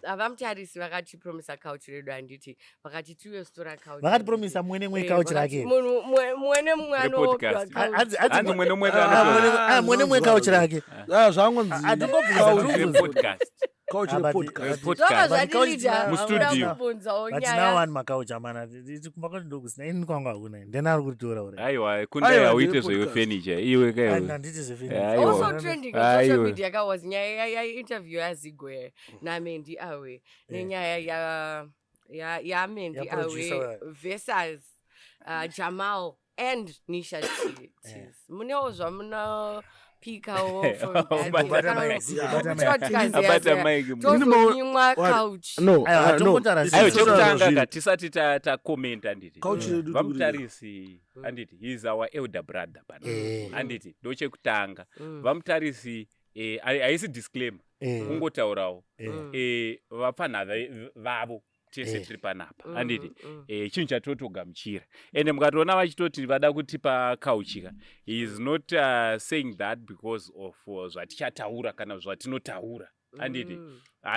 [SPEAKER 2] Havamutarisi vakatipromisa couch redu, handiti? Vakati tiuye sitora couch.
[SPEAKER 4] Vakatipromisa mwene mwe
[SPEAKER 2] Eh,
[SPEAKER 4] couch
[SPEAKER 2] vakati
[SPEAKER 4] rake.
[SPEAKER 2] munhu mwene mumwe
[SPEAKER 5] Repodcast.
[SPEAKER 2] anopiwa couch.
[SPEAKER 5] Hanzi mwene mwe
[SPEAKER 4] Ah,
[SPEAKER 5] anotora.
[SPEAKER 4] ah, mwene mwe couch rake.
[SPEAKER 1] Ah, zvangonzi
[SPEAKER 4] Hatingobvunza,
[SPEAKER 1] couch-
[SPEAKER 4] hatingobvunza.
[SPEAKER 5] Repodcast.
[SPEAKER 1] couch
[SPEAKER 4] Ah, but-
[SPEAKER 1] repodcast.
[SPEAKER 2] Zvobva
[SPEAKER 5] Repodcast.
[SPEAKER 4] But couch
[SPEAKER 2] zvatirida
[SPEAKER 5] Mustudio.
[SPEAKER 2] kubvunzawo
[SPEAKER 4] But now
[SPEAKER 2] nyaya.
[SPEAKER 4] one makauch amana kumba kwati ndokusina, ini kwangu hakuna, ndena ari kuritora ura.
[SPEAKER 5] Aiwa, kundai
[SPEAKER 1] Aiwa,
[SPEAKER 5] hauite
[SPEAKER 1] ndeye podcast.
[SPEAKER 5] zvefurniture iwe kaiwe.
[SPEAKER 4] Handiti
[SPEAKER 5] Aiwa.
[SPEAKER 2] Also trending on social
[SPEAKER 5] Aiwa.
[SPEAKER 2] media ka was nyaya yainterview yaZigo naMendi Awe, nenyaya yaMendi
[SPEAKER 4] Yaproducer
[SPEAKER 2] Awe
[SPEAKER 4] wayo.
[SPEAKER 2] versus Jamal. And Nisha Tears. Munewo zvamunopikawo
[SPEAKER 5] Abata
[SPEAKER 4] mic. Abata mic.
[SPEAKER 5] Abata mic.
[SPEAKER 2] tozonyimwa couch.
[SPEAKER 1] No,
[SPEAKER 4] Aiwa,
[SPEAKER 1] ah, no.
[SPEAKER 4] tongotaura
[SPEAKER 5] Aiwa,
[SPEAKER 4] Zvinhu
[SPEAKER 5] chekutanga ka tisati takomenta handiti.
[SPEAKER 1] Couch yedu
[SPEAKER 5] Vamutarisi, handiti, he is our elder brother pano. Handiti, ndochekutanga. Vamutarisi, haisi disclaimer, kungotaurawo. Vapfanha vavo tese tiri panapa, handiti, chinhu chatotogamuchira. Ende mukatoona vachitoti vada kutipa kauchika, he is not saying that because of zvatichataura kana zvatinotaura, handiti.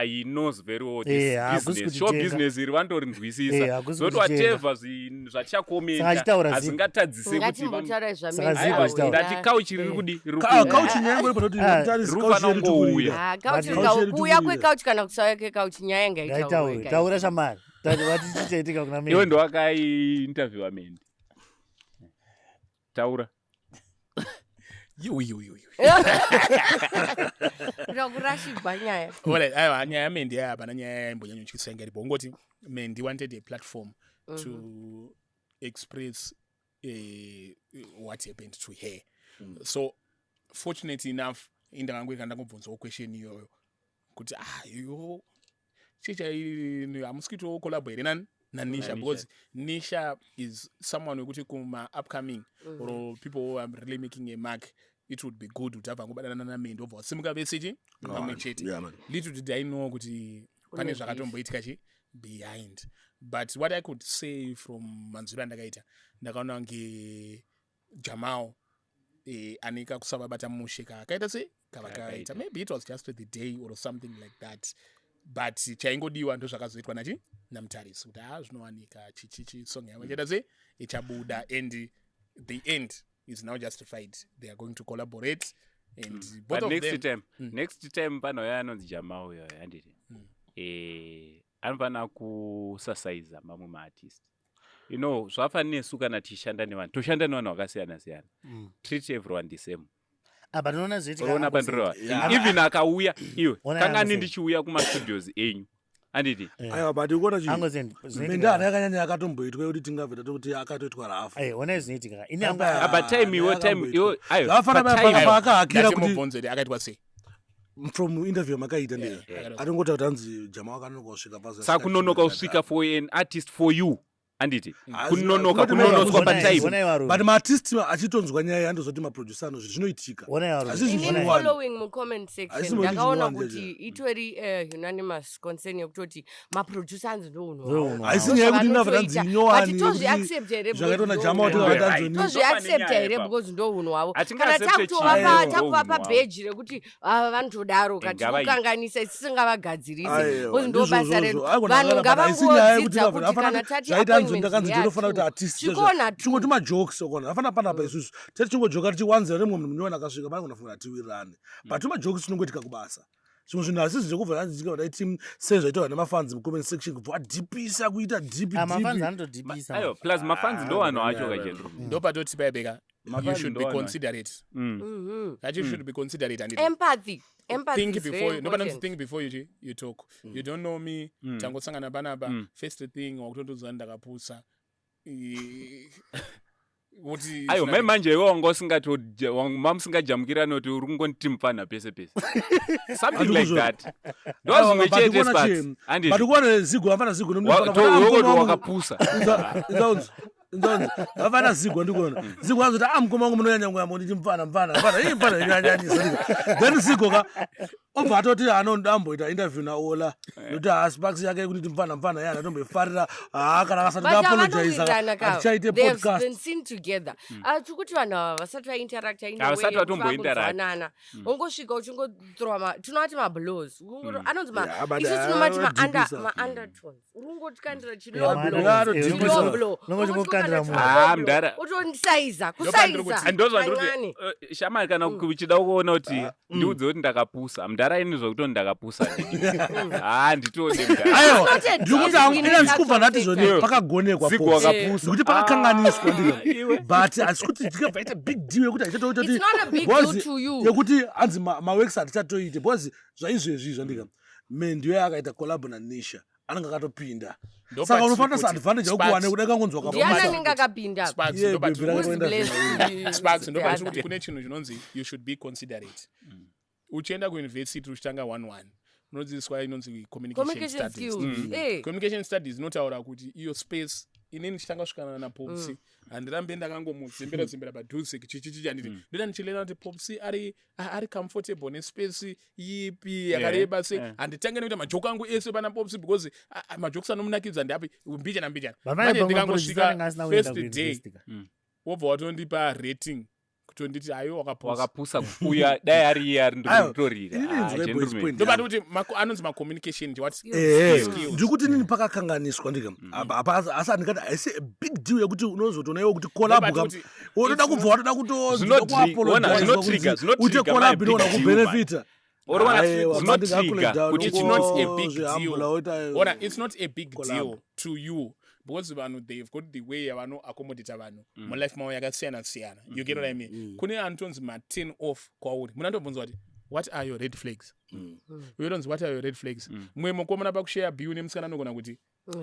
[SPEAKER 5] He knows very well this
[SPEAKER 4] Hakusi
[SPEAKER 5] business, show
[SPEAKER 4] kutitenga.
[SPEAKER 5] business iri vanotorinzwisisa.
[SPEAKER 4] Hakusi
[SPEAKER 5] Zoti
[SPEAKER 4] kutitenga.
[SPEAKER 5] whatever
[SPEAKER 4] Saka achitaura
[SPEAKER 5] zvachakomenta
[SPEAKER 4] zi-
[SPEAKER 5] hazingatadzise kuti
[SPEAKER 2] Ngatimbotaura
[SPEAKER 4] Saka zivo achitaura.
[SPEAKER 5] ndati kauchi riri kudi riri kuuya.
[SPEAKER 1] Kauchi nyaya ingori panoti
[SPEAKER 4] Ah,
[SPEAKER 1] Mutarisi
[SPEAKER 5] riri
[SPEAKER 1] kauchi
[SPEAKER 5] kufana
[SPEAKER 1] yedu
[SPEAKER 5] kungouya.
[SPEAKER 1] tikuurira.
[SPEAKER 4] But-
[SPEAKER 1] Kauchi yedu
[SPEAKER 2] Kuuya
[SPEAKER 1] tikuurira.
[SPEAKER 2] kwekauchi kana kusauya kwekauchi, nyaya
[SPEAKER 4] Ngaitaure.
[SPEAKER 2] ngaitaurwe.
[SPEAKER 4] Taura shamari. Vati chichaitika kuna
[SPEAKER 5] Iwe
[SPEAKER 4] Mendi.
[SPEAKER 5] ndowakaiinterviewa Mendi, taura.
[SPEAKER 3] Yu, yu, yu, yu.
[SPEAKER 2] Kuda kurashigwa nyaya.
[SPEAKER 3] Alright, aiwa, nyaya yaMendi yaya hapana nyaya yaimbonyanyotyisa inga iripo. Ungoti Mendi wanted a platform to express what happened to her. So fortunate enough, indakangoika ndangobvunzawo question iyoyo kuti ah, yo chicha hamusi kuitawo collabo here nani naNisha?
[SPEAKER 5] Nanisha.
[SPEAKER 3] Because Nisha is someone wekuti kuma upcoming or people who are really making a mark, it would be good kuti abva angobatana naMendi, obva wasimuka vese chi pamwe chete.
[SPEAKER 1] Yeah, man.
[SPEAKER 3] Little did I know kuti pane
[SPEAKER 2] Kune
[SPEAKER 3] zvakatomboitika chi behind. But what I could say from manzwiro andakaita, ndakaona kunge Jamal ane kakusavabata mushe kaakaita se kavakaita.
[SPEAKER 5] Kakaita.
[SPEAKER 3] Maybe it was just the day or something like that, but chaingodiwa ndo zvakazoitwa nachi naMutarisi kuti ha, zvinowanika chichichi song yavo ichaita se ichabuda, and the end is now justified. They are going to collaborate and both
[SPEAKER 5] But
[SPEAKER 3] of
[SPEAKER 5] next
[SPEAKER 3] them.
[SPEAKER 5] time, next time panouya anonzi Jamal uyoyo, handiti, anofanira kusasaiza mamwe maartist. You know, zvafanira nesu kana tichishanda nevanhu, toshanda nevanhu vakasiyana siyana, treat everyone the same.
[SPEAKER 4] Ah, but unoona zvoitika.
[SPEAKER 5] Unoona pandireva?
[SPEAKER 1] Yeah.
[SPEAKER 5] Even akauya iwe,
[SPEAKER 4] Ona
[SPEAKER 5] kangani
[SPEAKER 4] Angoseni.
[SPEAKER 5] ndichiuya kumastudios enyu, handiti?
[SPEAKER 1] Aiwa, but ukuona chi
[SPEAKER 4] Angoseni, zvinoitika.
[SPEAKER 1] Mendi hana yakanyanya yakatomboitwa yekuti tingabve tatoti akatoitwa rafu.
[SPEAKER 4] Ona zvinoitika. Ini
[SPEAKER 1] Apa-
[SPEAKER 4] angu
[SPEAKER 5] Ah, but time iwo, time
[SPEAKER 1] yakamboitwa.
[SPEAKER 5] iwo, ayo,
[SPEAKER 1] Zvakafanana
[SPEAKER 5] but time-
[SPEAKER 1] paakahakira kuti
[SPEAKER 3] Ndatimubvunze kuti akaitwa sei.
[SPEAKER 1] From interview yamakaita ndega
[SPEAKER 3] Yeah.
[SPEAKER 1] atongoti kuti hanzi Jama wakanonoka kusvika pasi.
[SPEAKER 5] Saka kunonoka kusvika for an artist, for you, handiti,
[SPEAKER 1] Asi-
[SPEAKER 5] kunonoka
[SPEAKER 1] kungoti maybe
[SPEAKER 5] kunonotswa
[SPEAKER 1] hakuzona
[SPEAKER 5] patime.
[SPEAKER 4] Onai varume.
[SPEAKER 1] But maartist achitonzwa nyaya andozoti maproducer anozvi zvinoitika.
[SPEAKER 4] Onai varume.
[SPEAKER 1] Asi zvinhu
[SPEAKER 2] Inini,
[SPEAKER 1] zvinowanikwa.
[SPEAKER 2] following mucomment section,
[SPEAKER 1] Haisi mwedzi
[SPEAKER 2] ndakaona
[SPEAKER 1] zvinowanikwa
[SPEAKER 2] kuti
[SPEAKER 1] chete.
[SPEAKER 2] itori unanimous concern yekutoti maproducer anzi ndounhu.
[SPEAKER 4] Ndounhu
[SPEAKER 1] Haisi nyaya yekuti ndinabva ndanzi inyowani,
[SPEAKER 2] But tozviaccept here?
[SPEAKER 1] zvakaitwa naJama kuti
[SPEAKER 5] Right.
[SPEAKER 1] vakanzoni.
[SPEAKER 2] Tozviaccepta here?
[SPEAKER 5] Ipapo.
[SPEAKER 2] Because ndo unhu hwavo. Kana
[SPEAKER 5] Hatingaaccepte
[SPEAKER 1] chinhu.
[SPEAKER 2] takuvapa
[SPEAKER 5] Ndounhu hwavo.
[SPEAKER 2] bheji rekuti ava vanotodaro,
[SPEAKER 5] Ngavaite.
[SPEAKER 2] katikukanganisa tisingavagadzirise,
[SPEAKER 1] Aiwa,
[SPEAKER 2] because ndo basa
[SPEAKER 1] ndizvozvozvo.
[SPEAKER 2] redu.
[SPEAKER 1] Aiwa,
[SPEAKER 2] Vanhu
[SPEAKER 1] ndakadaro, but haisi nyaya yekuti
[SPEAKER 2] ngavangodzidza kuti
[SPEAKER 1] afana
[SPEAKER 2] kana tati
[SPEAKER 1] zvaita hanzi
[SPEAKER 2] appointment
[SPEAKER 1] ndakanzi ndinofanira kuti
[SPEAKER 2] ndeyatu.
[SPEAKER 1] artist
[SPEAKER 2] Chikona tu.
[SPEAKER 1] chingoti majokes okona afana panapa isusu tete chingojoka tichiwanzira rimwe munhu munyowani akasvika panogona funga atiwirirane, but tumajokes tinongoitika kubasa. Zvimwe zvinhu hasizi zvekubva hanzi tinga team sezvaitwa nemafans mucomment section, kubva adhipisa kuita dhipi.
[SPEAKER 4] Ah, mafans
[SPEAKER 1] dhipi.
[SPEAKER 4] anotodhipisa.
[SPEAKER 5] Ayo, plus mafans ndo vanhu acho kachendro.
[SPEAKER 3] Ndopatoti paipeka, you
[SPEAKER 5] Mafans
[SPEAKER 3] should be
[SPEAKER 5] ndo vanhu.
[SPEAKER 3] considerate. That you should be considerate and
[SPEAKER 2] Empathy, empathy
[SPEAKER 3] think
[SPEAKER 2] is very
[SPEAKER 3] before you, nobody
[SPEAKER 2] important.
[SPEAKER 3] think before you talk. You don't know me, tangosangana panapa, first thing wakutondiudza ndakapusa. Kuti
[SPEAKER 5] Ayo, mai manje iwe wanga usingajamukirani kuti uri kungonditi mupfanha pese pese, something like that, ndo zvimwe chete, Sparks, handiti?
[SPEAKER 1] But kuona Zigo, afana Zigo
[SPEAKER 5] Wekuti wakapusa.
[SPEAKER 1] Afana Zigo, ndikuona Zigo anzoti a mukoma wangu munonyanya kuyamba nditi mfana mfana mfana, ii mfana inonyanyanyisa. Then Zigo ka obva atoti anondamboita interview naOla nokuti haasparks yake kunditi mfana mfana yana atomboifarira haa kana akasati
[SPEAKER 2] But
[SPEAKER 1] ndaapologiza
[SPEAKER 2] havanowirirana ka.
[SPEAKER 1] hatichaite
[SPEAKER 2] They have
[SPEAKER 1] podcast.
[SPEAKER 2] been seen together. Ah, tikuti vanhu ava vasati vainteracta in a way
[SPEAKER 5] Havasati
[SPEAKER 2] yekuti
[SPEAKER 5] vatombointeract.
[SPEAKER 2] vakunzwanana. Ungosvika uchingothrowa tinovati mablows. Anonzi
[SPEAKER 1] Yeah, but
[SPEAKER 2] isu tinomati
[SPEAKER 1] anodhipisa.
[SPEAKER 2] ma-undertones. Uri kungotikandira
[SPEAKER 4] Yeah,
[SPEAKER 2] chilow
[SPEAKER 4] ma-
[SPEAKER 2] blow.
[SPEAKER 1] anodhipisa.
[SPEAKER 2] Chilow blow.
[SPEAKER 4] Unongoti
[SPEAKER 2] Ungoti
[SPEAKER 4] kukandira munhu.
[SPEAKER 5] Ah, mudhara.
[SPEAKER 2] Utondisaiza,
[SPEAKER 3] Ndopandiri
[SPEAKER 2] kusaiza.
[SPEAKER 3] kuti-
[SPEAKER 5] Ndozvandiri
[SPEAKER 2] Kancane.
[SPEAKER 5] kuti, shamari, kana uchida kuona kuti ndiudze kuti ndakapusa, mudhara, ini zvekuti ndakapusa ha nditode mudhara.
[SPEAKER 1] Aiwa,
[SPEAKER 2] It's not a
[SPEAKER 1] ndikuti
[SPEAKER 2] discipline
[SPEAKER 1] ina ndichikubva ndati
[SPEAKER 2] factor.
[SPEAKER 1] zvoni pakagonekwa
[SPEAKER 5] Zigo
[SPEAKER 1] post.
[SPEAKER 5] wakapusa.
[SPEAKER 1] Nekuti pakakanganiswa ndika
[SPEAKER 5] Iwe.
[SPEAKER 1] but asi kuti tikabva ita big deal yekuti haichatoita
[SPEAKER 2] It's not a big deal to you.
[SPEAKER 1] yekuti hanzi maworks hatichatoite because zvaizvezvi zvandika Mendiyo akaita collab naNisha. Anenge akatopinda.
[SPEAKER 3] Ndo
[SPEAKER 1] Saka
[SPEAKER 3] patiri
[SPEAKER 1] unofanira
[SPEAKER 3] kuti
[SPEAKER 1] sadvantage
[SPEAKER 3] Sparks-
[SPEAKER 1] yekuwane kuda kangonzwa
[SPEAKER 2] Ndiani
[SPEAKER 1] kapasa.
[SPEAKER 2] anenge akapinda?
[SPEAKER 3] Sparks,
[SPEAKER 1] Iye
[SPEAKER 3] ndo patiri
[SPEAKER 1] bhebhi
[SPEAKER 3] kuti-
[SPEAKER 2] Who's
[SPEAKER 1] rakaenda
[SPEAKER 2] blessed?
[SPEAKER 3] Sparks, ndo
[SPEAKER 2] The
[SPEAKER 3] patiri kuti
[SPEAKER 2] other.
[SPEAKER 3] kune chinhu chinonzi you should be considerate. Uchienda kuuniversity uchitanga 11 unodzidziswa inonzi communication
[SPEAKER 2] Communication
[SPEAKER 3] studies.
[SPEAKER 2] skills. Eh.
[SPEAKER 3] Communication studies inotaura kuti iyo space inini ndichitanga kusvikana napopsi, handirambe ndakangomuzimbira zimbira padhuze chichichichi, handiti? Ndoda ndichilena kuti Popsi ari comfortable nespace yipi yakareba sei. Handitange nekuita majoko angu ese pana Popsi because majokes anomunakidza ndapi mbijana mbijana.
[SPEAKER 4] Vamai
[SPEAKER 3] Manje
[SPEAKER 4] pamwe producer anenge
[SPEAKER 3] ndikangosvika
[SPEAKER 4] asina kuenda
[SPEAKER 3] first day,
[SPEAKER 4] kuuniversity ka.
[SPEAKER 3] wobva watondipa rating kutonditi ayo wakapusa.
[SPEAKER 5] Wakapusa uya dai ari iye ari
[SPEAKER 1] Aiwa,
[SPEAKER 5] ndiritorira.
[SPEAKER 1] inini nzwa boys point.
[SPEAKER 3] Ndobati kuti anonzi macommunication what
[SPEAKER 1] Ehe,
[SPEAKER 3] skills.
[SPEAKER 1] ndiri kuti nini pakakanganiswa ndika apa, asi handingati haisi a big deal yekuti unozotoona iwe kuti collab
[SPEAKER 3] Ndobati
[SPEAKER 1] ka
[SPEAKER 3] kuti
[SPEAKER 1] wotoda
[SPEAKER 3] it's
[SPEAKER 1] kubva watoda
[SPEAKER 5] Ona, zvinotrigger,
[SPEAKER 1] kutoapologize uite
[SPEAKER 5] zvinotrigger
[SPEAKER 1] collab
[SPEAKER 5] my
[SPEAKER 1] inoona
[SPEAKER 5] big deal,
[SPEAKER 1] kubenefita.
[SPEAKER 5] Uri
[SPEAKER 1] Aiwa,
[SPEAKER 5] zvinotrigger
[SPEAKER 1] bandika
[SPEAKER 5] kuti
[SPEAKER 3] It's not a big
[SPEAKER 1] ozvihambula
[SPEAKER 3] deal.
[SPEAKER 1] woita-
[SPEAKER 3] Ona, it's not a big
[SPEAKER 1] Collab.
[SPEAKER 3] deal to you because vanhu, they've got the way yavanoaccommodata vanhu mulife mavo yakasiyana siyana. You get what I mean? Kune anotonzi ma10 off kwauri, munhu anotobvunzwa kuti, "What are your red flags?" Uyotonzi, "What are your red flags?" Mumwe mukomana pakushare bill nemusikana anogona kuti,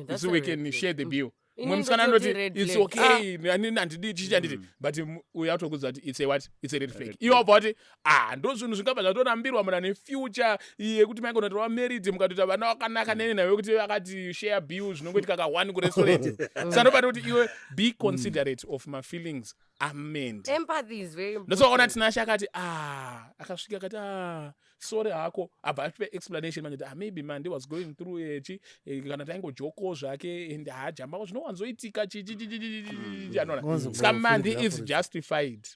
[SPEAKER 2] That's
[SPEAKER 3] "Isu
[SPEAKER 2] a
[SPEAKER 3] we
[SPEAKER 2] red
[SPEAKER 3] can
[SPEAKER 2] flag.
[SPEAKER 3] share the bill."
[SPEAKER 2] Inini
[SPEAKER 3] Mumwe musikana
[SPEAKER 2] ndototi
[SPEAKER 3] anoti,
[SPEAKER 2] red
[SPEAKER 3] "It's
[SPEAKER 2] flag.
[SPEAKER 3] okay, handidi chichi, handiti?" But uyu atokudza kuti it's a what? It's a red flag. Iwe wabva wati, "Ah, ndo zvinhu zvingabva zvatorambirwa muna nefuture yekuti maigona kuti wamarried mukatoita vana vakanaka nene nawe kuti akati share bill zvinongoitika ka1 kurestaurant." Saka ndobata kuti iwe be considerate of my feelings amend.
[SPEAKER 2] Empathy is very important.
[SPEAKER 3] Ndosakaona Tinashe akati, ah, akasvika akati, "Ah, sorry hako." Abva atipe explanation manje kuti, "Ah, maybe Mandi was going through echi kana taingojoko zvake and haajambako zvinowanzoitika chichi chichi chichi chichi." Anoona
[SPEAKER 4] Gonzo
[SPEAKER 3] saka Mandi
[SPEAKER 4] kufuridza
[SPEAKER 3] is
[SPEAKER 4] furidza.
[SPEAKER 3] justified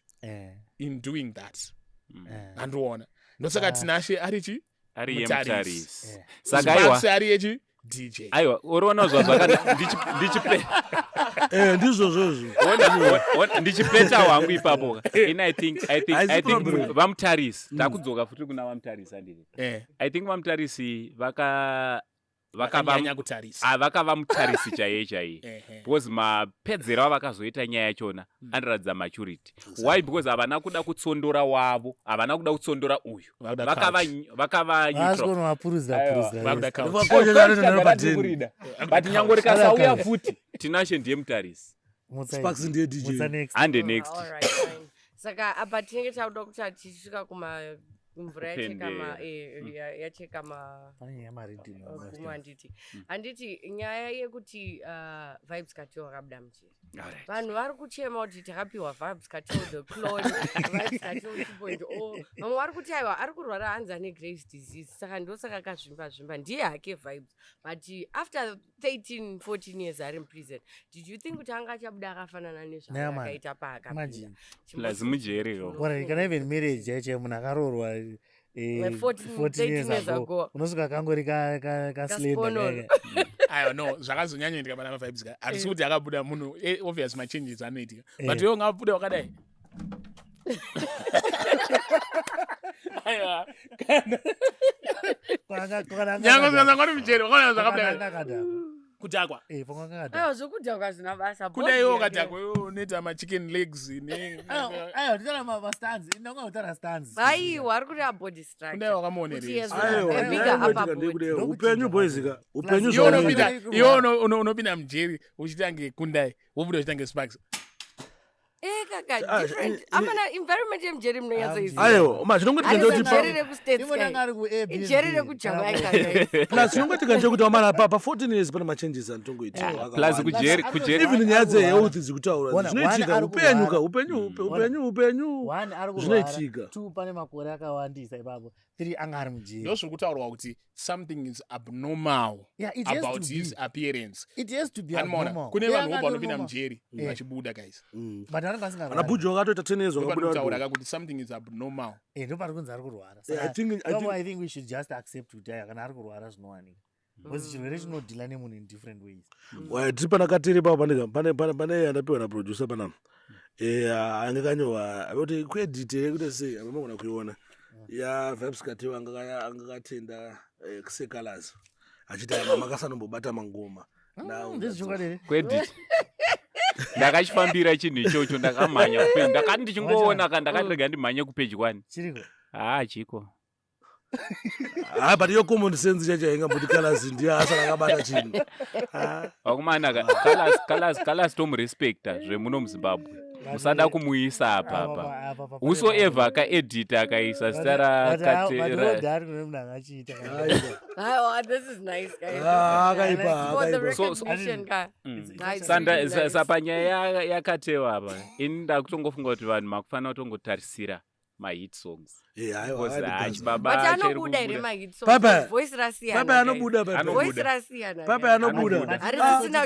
[SPEAKER 3] in doing that. Andiona, ndosaka Tinashe ari chi
[SPEAKER 5] Ari iye
[SPEAKER 3] mutarisi.
[SPEAKER 5] mutarisi. Saka aiwa
[SPEAKER 3] Sparks ari yechi DJ.
[SPEAKER 5] Aiwa, uriona zvazvakana ndichipe
[SPEAKER 1] Eh, ndizvozvozvo.
[SPEAKER 5] Ndichipeta wangu ipapo ka. In I think
[SPEAKER 1] Haisi
[SPEAKER 5] I think
[SPEAKER 1] problem.
[SPEAKER 5] VaMutarisi, takudzoka futi kuna VaMutarisi, handiti?
[SPEAKER 3] Eh.
[SPEAKER 5] I think VaMutarisi vakava
[SPEAKER 3] Vakanyanya kutarisa.
[SPEAKER 5] Ah, vakava mutarisi chaiye chaiye because mapedzero avakazoita nyaya yachona anoratidza maturity. Why? Because havana kuda kutsondora wavo, havana kuda kutsondora uyu.
[SPEAKER 3] Vakuda
[SPEAKER 5] Vakava
[SPEAKER 3] couch.
[SPEAKER 5] vakava neutral.
[SPEAKER 4] Vaasikonovapuruzira puruzira.
[SPEAKER 3] Vakuda couch.
[SPEAKER 1] Vakocha.
[SPEAKER 5] But nyange rikasauya futi, Tinashe ndiye mutarisi.
[SPEAKER 1] Sparks ndiye DJ.
[SPEAKER 5] Hande next.
[SPEAKER 2] All right, fine. Saka apa tinenge takuda kuti tichisvika kuma mvura yacheka ma
[SPEAKER 5] Kupendera.
[SPEAKER 2] yacheka ma gumo, handiti? Handiti nyaya yekuti Vybz Kartel akabuda mujeri, vanhu vari kuchema kuti takapiwa Vybz Kartel the clone, Vybz Kartel 2.0. Vamwe vari kuti aiwa, ari kurwara, hanzi ane Graves disease, saka ndosaka akazvimba zvimba, ndiye hake Vybz. But after 13 14 years ari muprison, did you think kuti anga achabuda akafanana
[SPEAKER 4] Nah, man.
[SPEAKER 2] nezvaakaita paakapinda?
[SPEAKER 4] Imagine.
[SPEAKER 5] Plus mujeri yo.
[SPEAKER 4] Ora, kana even marriage yacho, munhu akaroorwa
[SPEAKER 2] Like 14
[SPEAKER 4] 14 years
[SPEAKER 2] 13 years
[SPEAKER 4] ago,
[SPEAKER 2] ago.
[SPEAKER 4] unosvika kangori
[SPEAKER 2] Kasponono.
[SPEAKER 4] kaslender.
[SPEAKER 3] Aiwa, no, zvakazonyanyoitika pana maVybz ka, hatisi kuti akabuda munhu obvious machanges anoitika, but
[SPEAKER 4] Eh.
[SPEAKER 3] iwe ungabuda wakadai? Aiwa, nyange zvanzangori mujeri wakaona zvakabuda kudhakwa.
[SPEAKER 2] Aiwa, zvokudhakwa zvina basa.
[SPEAKER 3] Kudai iwe ukadhakwa, iwe unoita machicken legs ne
[SPEAKER 2] Aiwa, ari kuti abody structure.
[SPEAKER 3] Kudai wakamuoneresa.
[SPEAKER 1] Aiwa,
[SPEAKER 2] A bigger
[SPEAKER 1] nyaya
[SPEAKER 2] upper
[SPEAKER 1] inoitika
[SPEAKER 2] body.
[SPEAKER 1] ndeyekuti upenyu, boys ka, upenyu
[SPEAKER 3] Iwe
[SPEAKER 1] zvaunoita.
[SPEAKER 3] unopinda, iwe unopinda mujeri uchitange Kundai, wobuda uchitange Sparks.
[SPEAKER 2] Eh, kaka
[SPEAKER 1] Ah,
[SPEAKER 2] different. Amana environment yemujeri munonyatsoiziva.
[SPEAKER 1] Aiwa, ma chinongoitika
[SPEAKER 2] Harisi
[SPEAKER 1] ndeyekuti
[SPEAKER 2] jeri rekustates kai. Ijeri rekuJamaica kai.
[SPEAKER 1] Plus chinongoitika ndechekuti wamana pa 14 years pane machanges anotongoitika.
[SPEAKER 5] Plus kujeri
[SPEAKER 1] Even nyaya dzehealth dzikutaura,
[SPEAKER 4] Ona,
[SPEAKER 1] zvinoitika
[SPEAKER 4] one ari
[SPEAKER 1] upenyu ka
[SPEAKER 4] kurwara.
[SPEAKER 1] upenyu upenyu upenyu
[SPEAKER 4] One ari kurwara,
[SPEAKER 1] zvinoitika.
[SPEAKER 4] two pane makore akawandisa ipapo, three anga ari mujeri.
[SPEAKER 3] Ndozviri kutaurwa kuti something is abnormal
[SPEAKER 4] Yeah, it has
[SPEAKER 3] about
[SPEAKER 4] to
[SPEAKER 3] his
[SPEAKER 4] be.
[SPEAKER 3] appearance.
[SPEAKER 4] It has to be
[SPEAKER 3] Anomaona
[SPEAKER 4] abnormal.
[SPEAKER 3] kune
[SPEAKER 4] Yeah,
[SPEAKER 3] vanhu vobva
[SPEAKER 4] anga
[SPEAKER 3] vanopinda
[SPEAKER 4] normal.
[SPEAKER 3] mujeri vachibuda, guys.
[SPEAKER 4] But anenge
[SPEAKER 1] Ana
[SPEAKER 4] asingarwari.
[SPEAKER 1] Buju wakatoita 10 years wakabuda.
[SPEAKER 3] Ndopanotaura ka kuti something is abnormal.
[SPEAKER 4] Eh, ndopari kunzi ari kurwara.
[SPEAKER 1] Yeah,
[SPEAKER 4] Saka, ipapo I think we should just accept kuti aya kana ari kurwara zvinowanika because chirwere chinodhila nemunhu in different ways.
[SPEAKER 1] Waya, tiri pana katiri papo pandika pane yandapiwa naproducer panapa. Anga kanyorwa kuti kuedit here kuti sei amamagona kuiona ya Vybz Kartel anga akatenda secolors achiti aya makasanombobata mangoma. Now
[SPEAKER 4] Ndezvichokwadi here?
[SPEAKER 5] Kuedit ndakachifambira chinhu ichocho, ndakamhanya kupeji, ndakati ndichingoona ka, ndakati rega ndimhanye kupeji kwani.
[SPEAKER 4] Chiriko.
[SPEAKER 5] Haa, chiko.
[SPEAKER 1] Ha, but iyo common sense chacho haingamboti Colors ndiye asati akabata chinhu.
[SPEAKER 5] Vakomana, Colors tomurespecta zvemuno muZimbabwe, musada kumuisa apapa. Whosoever akaedita akaisa zita rakatera.
[SPEAKER 4] Rakatera munhu angachiita.
[SPEAKER 2] Aiwa, this is nice, guys.
[SPEAKER 1] Ah, akaipa,
[SPEAKER 2] For the
[SPEAKER 1] akaipa.
[SPEAKER 2] recognition ka. Nice,
[SPEAKER 5] Sanda
[SPEAKER 2] really nice.
[SPEAKER 5] sapanyaya yakatewa apa, ini ndakutongofunga kuti vanhu makufanira kutongotarisira mahit songs.
[SPEAKER 1] Eh, aiwa,
[SPEAKER 5] Because
[SPEAKER 1] akadibhanza.
[SPEAKER 5] chibaba
[SPEAKER 2] But
[SPEAKER 5] chiri
[SPEAKER 2] anobuda here
[SPEAKER 5] kubuda.
[SPEAKER 2] mahit songs?
[SPEAKER 1] Papa.
[SPEAKER 2] Voice rasiyana,
[SPEAKER 1] Papa
[SPEAKER 2] guys.
[SPEAKER 1] anobuda, papa.
[SPEAKER 5] Anobuda.
[SPEAKER 2] Voice rasiyana,
[SPEAKER 1] Papa
[SPEAKER 2] guys.
[SPEAKER 1] anobuda.
[SPEAKER 5] Anobuda.
[SPEAKER 2] Harisisina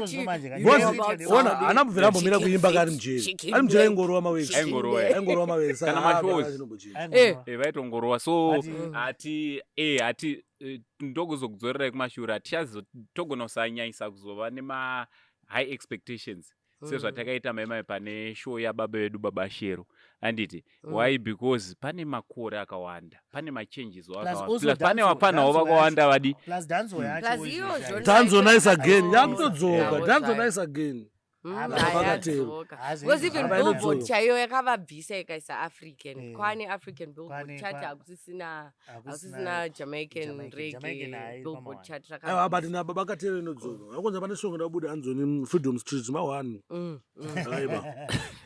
[SPEAKER 1] Voice- ona haana kubvira ambomira kuimba kari mujeri.
[SPEAKER 2] Chicken
[SPEAKER 1] Ari mujeri
[SPEAKER 2] leg.
[SPEAKER 1] aingorova mawesi.
[SPEAKER 5] Aingorova.
[SPEAKER 1] Aingorova mawesi.
[SPEAKER 5] Kana
[SPEAKER 1] Ah,
[SPEAKER 5] mashows.
[SPEAKER 1] hapana chinombochinja.
[SPEAKER 5] Vaitongorova so.
[SPEAKER 4] But-
[SPEAKER 5] Hati hati ndokuzokudzorerai kumashure, hatichazo togona kusanyanyisa kuzova nema high expectations sezvatakaita maimai pane show yababa vedu Baba Shero, handiti? Why? Because pane makore akawanda, pane machanges akawanda.
[SPEAKER 4] Also
[SPEAKER 5] Plus pane vapanawo
[SPEAKER 4] dancehall
[SPEAKER 5] vakawanda vadi.
[SPEAKER 4] Plus dancehall yacho
[SPEAKER 2] Plus
[SPEAKER 4] izvo
[SPEAKER 2] iyo
[SPEAKER 4] zvayo.
[SPEAKER 2] genre
[SPEAKER 1] Danzo nice again.
[SPEAKER 2] Oh.
[SPEAKER 1] Yakutodzoka.
[SPEAKER 2] Yeah,
[SPEAKER 1] Danzo
[SPEAKER 2] zvayo.
[SPEAKER 1] nice again.
[SPEAKER 2] Ayadzoka.
[SPEAKER 4] Hazi-
[SPEAKER 2] Because even
[SPEAKER 1] Haba
[SPEAKER 2] Billboard
[SPEAKER 1] inodzoka.
[SPEAKER 2] chaiyo yakavabvisa ikaisa African. Kwane African Billboard chart, hakusisina
[SPEAKER 4] Hakusina
[SPEAKER 2] Jamaican
[SPEAKER 4] Jamaican. Jamaican
[SPEAKER 2] reggae
[SPEAKER 4] hayi
[SPEAKER 2] Billboard
[SPEAKER 4] pamawani.
[SPEAKER 2] chart.
[SPEAKER 1] Aiwa, but
[SPEAKER 2] Rakabvisa.
[SPEAKER 1] nababa Katero inodzoka. Akonza pane song inobuda anzoni Freedom Street ma1. Aiwa.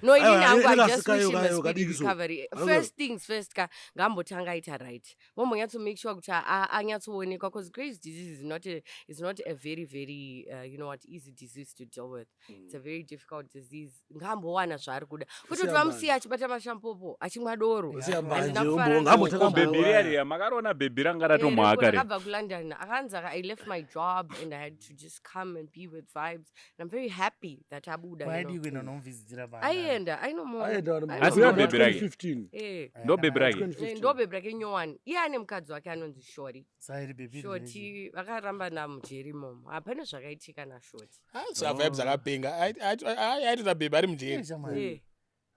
[SPEAKER 2] No, inini
[SPEAKER 1] Aiwa,
[SPEAKER 2] hangu, I
[SPEAKER 1] inenge
[SPEAKER 2] just wish
[SPEAKER 1] asikayo
[SPEAKER 2] him a
[SPEAKER 1] kayo,
[SPEAKER 2] speedy
[SPEAKER 1] kadiki so.
[SPEAKER 2] recovery.
[SPEAKER 1] Aiwa.
[SPEAKER 2] First things first ka, ngambotanga aita right, vombonyatso make sure kuti anyatsoonekwa, because Graves disease is not a very very you know what, easy disease to deal with. It's a very difficult disease. Ngaambowana zvaari kuda kuti
[SPEAKER 1] Siya
[SPEAKER 2] vamusiya achibata mashampopo, achimwa doro.
[SPEAKER 1] Siya mbanje,
[SPEAKER 2] Handina kufara.
[SPEAKER 1] ngambotanga
[SPEAKER 5] Bhebhi riya riya makariona, bhebhi ranga ratomhaka re.
[SPEAKER 2] Rakabva kuLondon, akanzi I left my job and I had to just come and be with Vibes, and I'm very happy that abuda, you
[SPEAKER 4] Waidii
[SPEAKER 2] know.
[SPEAKER 4] kuenda unomuvhizitira pa
[SPEAKER 2] Aienda, ainomuona.
[SPEAKER 1] Aenda
[SPEAKER 5] Asi ndo bhebhi rake.
[SPEAKER 1] 2015.
[SPEAKER 2] Eh.
[SPEAKER 5] Ndo bhebhi rake.
[SPEAKER 2] Ndo bhebhi rake nyowani. Iye ane mukadzi wake anonzi Shori.
[SPEAKER 4] Sairi bhebhi.
[SPEAKER 2] Shoti vakaramba namujeri imomo, hapana zvakaitika naShoti.
[SPEAKER 3] Sa Vibes akapenga. Aitoita bhebhi ari mujeri.
[SPEAKER 2] Eh.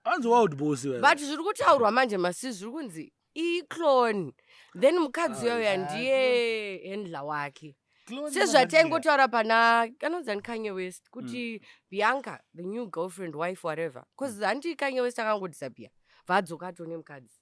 [SPEAKER 1] Anzi wild boss wewe.
[SPEAKER 2] But zviri kutaurwa manje masi, zviri kunzi iclone, then mukadzi uyoya ndiye handler wake, sezvataingotaura pana anonzi ani, Kanye West, kuti Bianca, the new girlfriend, wife, whatever, because handi Kanye West akangodisappear, vadzoka atone mukadzi.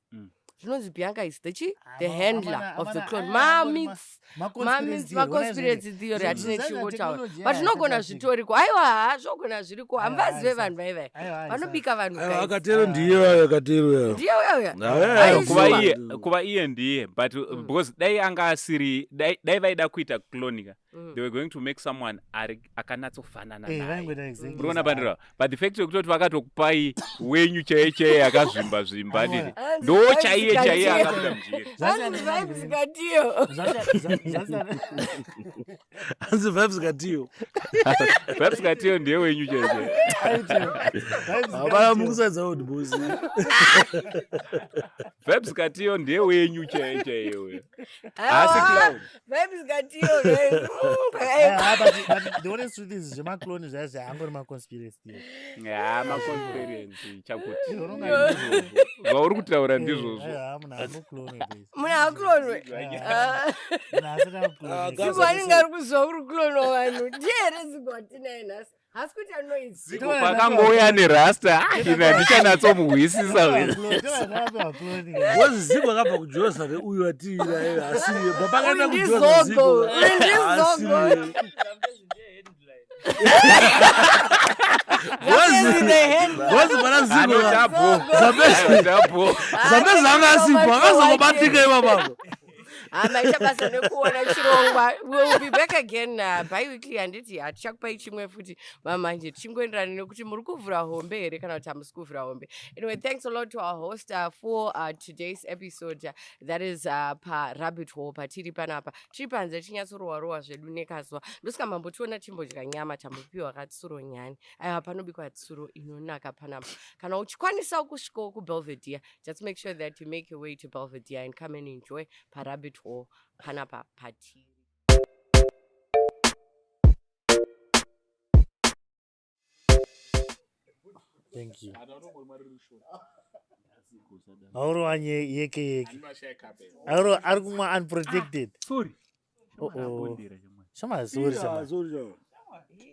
[SPEAKER 2] Zvinonzi Bianca is the chi the handler of the clone. Mamits mamits maconspiracy theory hatine chingotaura, but zvinogona zvitoriko. Aiwa, ha, zvogona zviriko, hamuvazive vanhu vaivai vanobika vanhu,
[SPEAKER 1] Aiwa,
[SPEAKER 2] guys.
[SPEAKER 1] akatero ndiye akatero ya.
[SPEAKER 2] Ndiye uyauya.
[SPEAKER 1] Aiwa,
[SPEAKER 2] Aiwa.
[SPEAKER 5] Kuva
[SPEAKER 1] sure.
[SPEAKER 5] iye, kuva iye ndiye, but because dai anga asiri, dai vaida kuita clonika, they were going to make someone ari akanatsofanana naye. Uriona pandira, but the fact yekutoti vakatokupai wenyu chaiye chaiye akazvimba zvimba, nditi
[SPEAKER 2] Hanzi
[SPEAKER 5] ndo
[SPEAKER 2] Vibes
[SPEAKER 5] chaiye chaiye
[SPEAKER 2] Katiyo.
[SPEAKER 5] akabuda mujeri.
[SPEAKER 2] Hanzi Vibes Katiyo.
[SPEAKER 1] Anzi Vibes Katiyo.
[SPEAKER 5] Vibes Katiyo ndiye wenyu chaiye chaiye.
[SPEAKER 1] Hapana mukusadza wild boss.
[SPEAKER 5] Vibes Katiyo ndiye wenyu chaiye chaiye uyo. Haasi
[SPEAKER 2] Aiwa,
[SPEAKER 5] clown.
[SPEAKER 2] Vibes Katiyo, guys. Guys.
[SPEAKER 4] The honest truth is zvemaclone zvaya zvaangori maconspiracy theory.
[SPEAKER 5] Ya, maconspiracy chakuti
[SPEAKER 4] Unonga-
[SPEAKER 5] zvauri kutaura ndizvozvo.
[SPEAKER 4] Aiwa, munhu angoclone guys.
[SPEAKER 2] Munhu aklonwe.
[SPEAKER 4] Munhu asati aclone.
[SPEAKER 1] Gaza
[SPEAKER 2] Zigo anenge ari kuzwa uri klonwa vanhu, ndiye here Zigo atinaye nhasi? Hasi kuti anoizi.
[SPEAKER 5] Ziko pakangouya nerasta, ine handichanatsomuhwisisa.
[SPEAKER 1] Boss Zigo akabva kuJoza uyu atiira iye asiye. Baba akaenda
[SPEAKER 2] Uyu
[SPEAKER 1] kuJoza
[SPEAKER 2] ndiZogo,
[SPEAKER 1] Zigo.
[SPEAKER 2] uyu ndiZogo.
[SPEAKER 1] Asiye.
[SPEAKER 2] Zambezi the handler.
[SPEAKER 1] Boss pana Zigo.
[SPEAKER 5] Anotapo.
[SPEAKER 1] Zambezi.
[SPEAKER 5] Tapo.
[SPEAKER 1] Zambezi anga asipo, akazobatika ipapapo.
[SPEAKER 2] Ah, maita basa nekuona chirongwa. We will be back again bi-weekly, handiti? Hatichakupai chimwe futi mamanje, tichingoenderana nekuti muri kuvhura hombe here kana kuti hamusi kuvhura hombe. Anyway, thanks a lot to our host for today's episode, that is parabbit hole patiri panapa. Tiri panze tichinyatsorowa rowa zvedu nekazuva, ndosika mambotiona timbodya nyama, tambopiwa katsuro nyani. Aiwa, panobikwa tsuro inonaka panapa. Kana uchikwanisawo kusvikawo kuBelvedere, just make sure that you make your way to Belvedere and come and enjoy parabbit hole panapa patiri.
[SPEAKER 4] Thank you. Aurova yeke yeke. Auro ari kumwa unprotected.
[SPEAKER 5] Sorry.
[SPEAKER 4] Oh, oh. Shama, sorry shama.
[SPEAKER 1] Sorry, shama.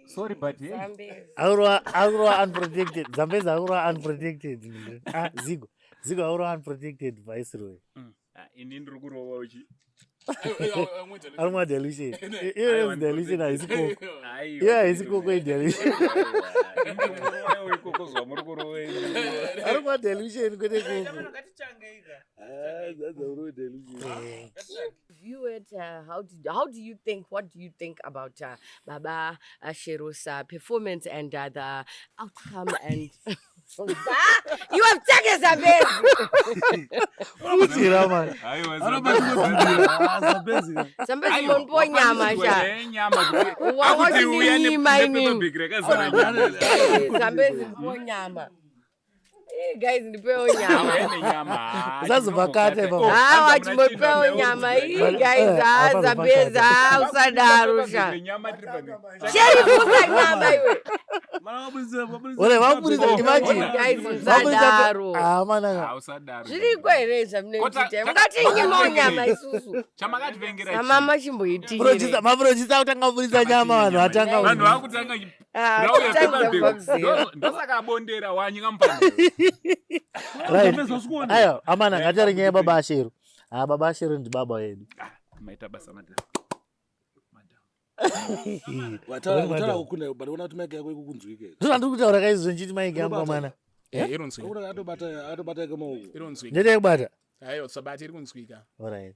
[SPEAKER 5] Sorry, but hey.
[SPEAKER 2] Zambezi.
[SPEAKER 4] Aurova aurova unprotected. Zambezi aurova unprotected. Ah, Zigo. Zigo aurova unprotected Viceroy.
[SPEAKER 5] Ah, ini ndiri kurova uchi.
[SPEAKER 4] Ari kumwa dilution. Iyo dilution haisi koko. Iyo haisi koko idilution.
[SPEAKER 5] Ikoko zvamuri kurove.
[SPEAKER 4] Ari kumwa dilution, kwete koko.
[SPEAKER 2] View it. How do you think, what do you think about Baba Shero's performance and the outcome and Ah, you have taken Zambezi.
[SPEAKER 4] Putira, man.
[SPEAKER 2] Zambezi monpo nyama sha. Wawachindinyima inini. Zambezi ndipo nyama. Eh, guys, ndipewo nyama.
[SPEAKER 4] Usazobvakata ipapo.
[SPEAKER 2] Ah, wachimbopewo nyama ii, guys. Ah,
[SPEAKER 4] Hapana.
[SPEAKER 2] Zambezi, ah, usadaro sha. Sheri, futa nyama iwe.
[SPEAKER 4] Ore vaburitsa, imagine.
[SPEAKER 2] Guys, musadaro.
[SPEAKER 4] Ah, manaka.
[SPEAKER 2] Zviriko here zvamunoita? Mungatinyimawo nyama isusu.
[SPEAKER 5] Chamakativengera.
[SPEAKER 2] Amama chimboitire.
[SPEAKER 4] Maprojisa kutanga kuburitsa nyama, vanhu vatanga.
[SPEAKER 5] Vanhu vakutanga.
[SPEAKER 2] Ah,
[SPEAKER 5] Rauya
[SPEAKER 2] kutanga
[SPEAKER 5] paper
[SPEAKER 2] kubva
[SPEAKER 5] bag.
[SPEAKER 2] kuzero.
[SPEAKER 5] Ndosaka abondera wanyika mupano.
[SPEAKER 4] Right. Aiwa, amana, ngatari nyaya yababa Ashero. Ah, baba Ashero ndibaba wedu.
[SPEAKER 5] Maita basa, madam.
[SPEAKER 1] Wataura kukunda, but ona kuti maiki yako ikukunzwike.
[SPEAKER 4] Ndozvandiri kutaura kaizvo nchiti maiki yangu, amana.
[SPEAKER 3] Ironzwika.
[SPEAKER 1] Atobata yake maoko.
[SPEAKER 3] Ironzwika.
[SPEAKER 4] Ndete kubata.
[SPEAKER 3] Aiwa, sabati iri kunzwika.
[SPEAKER 4] Alright.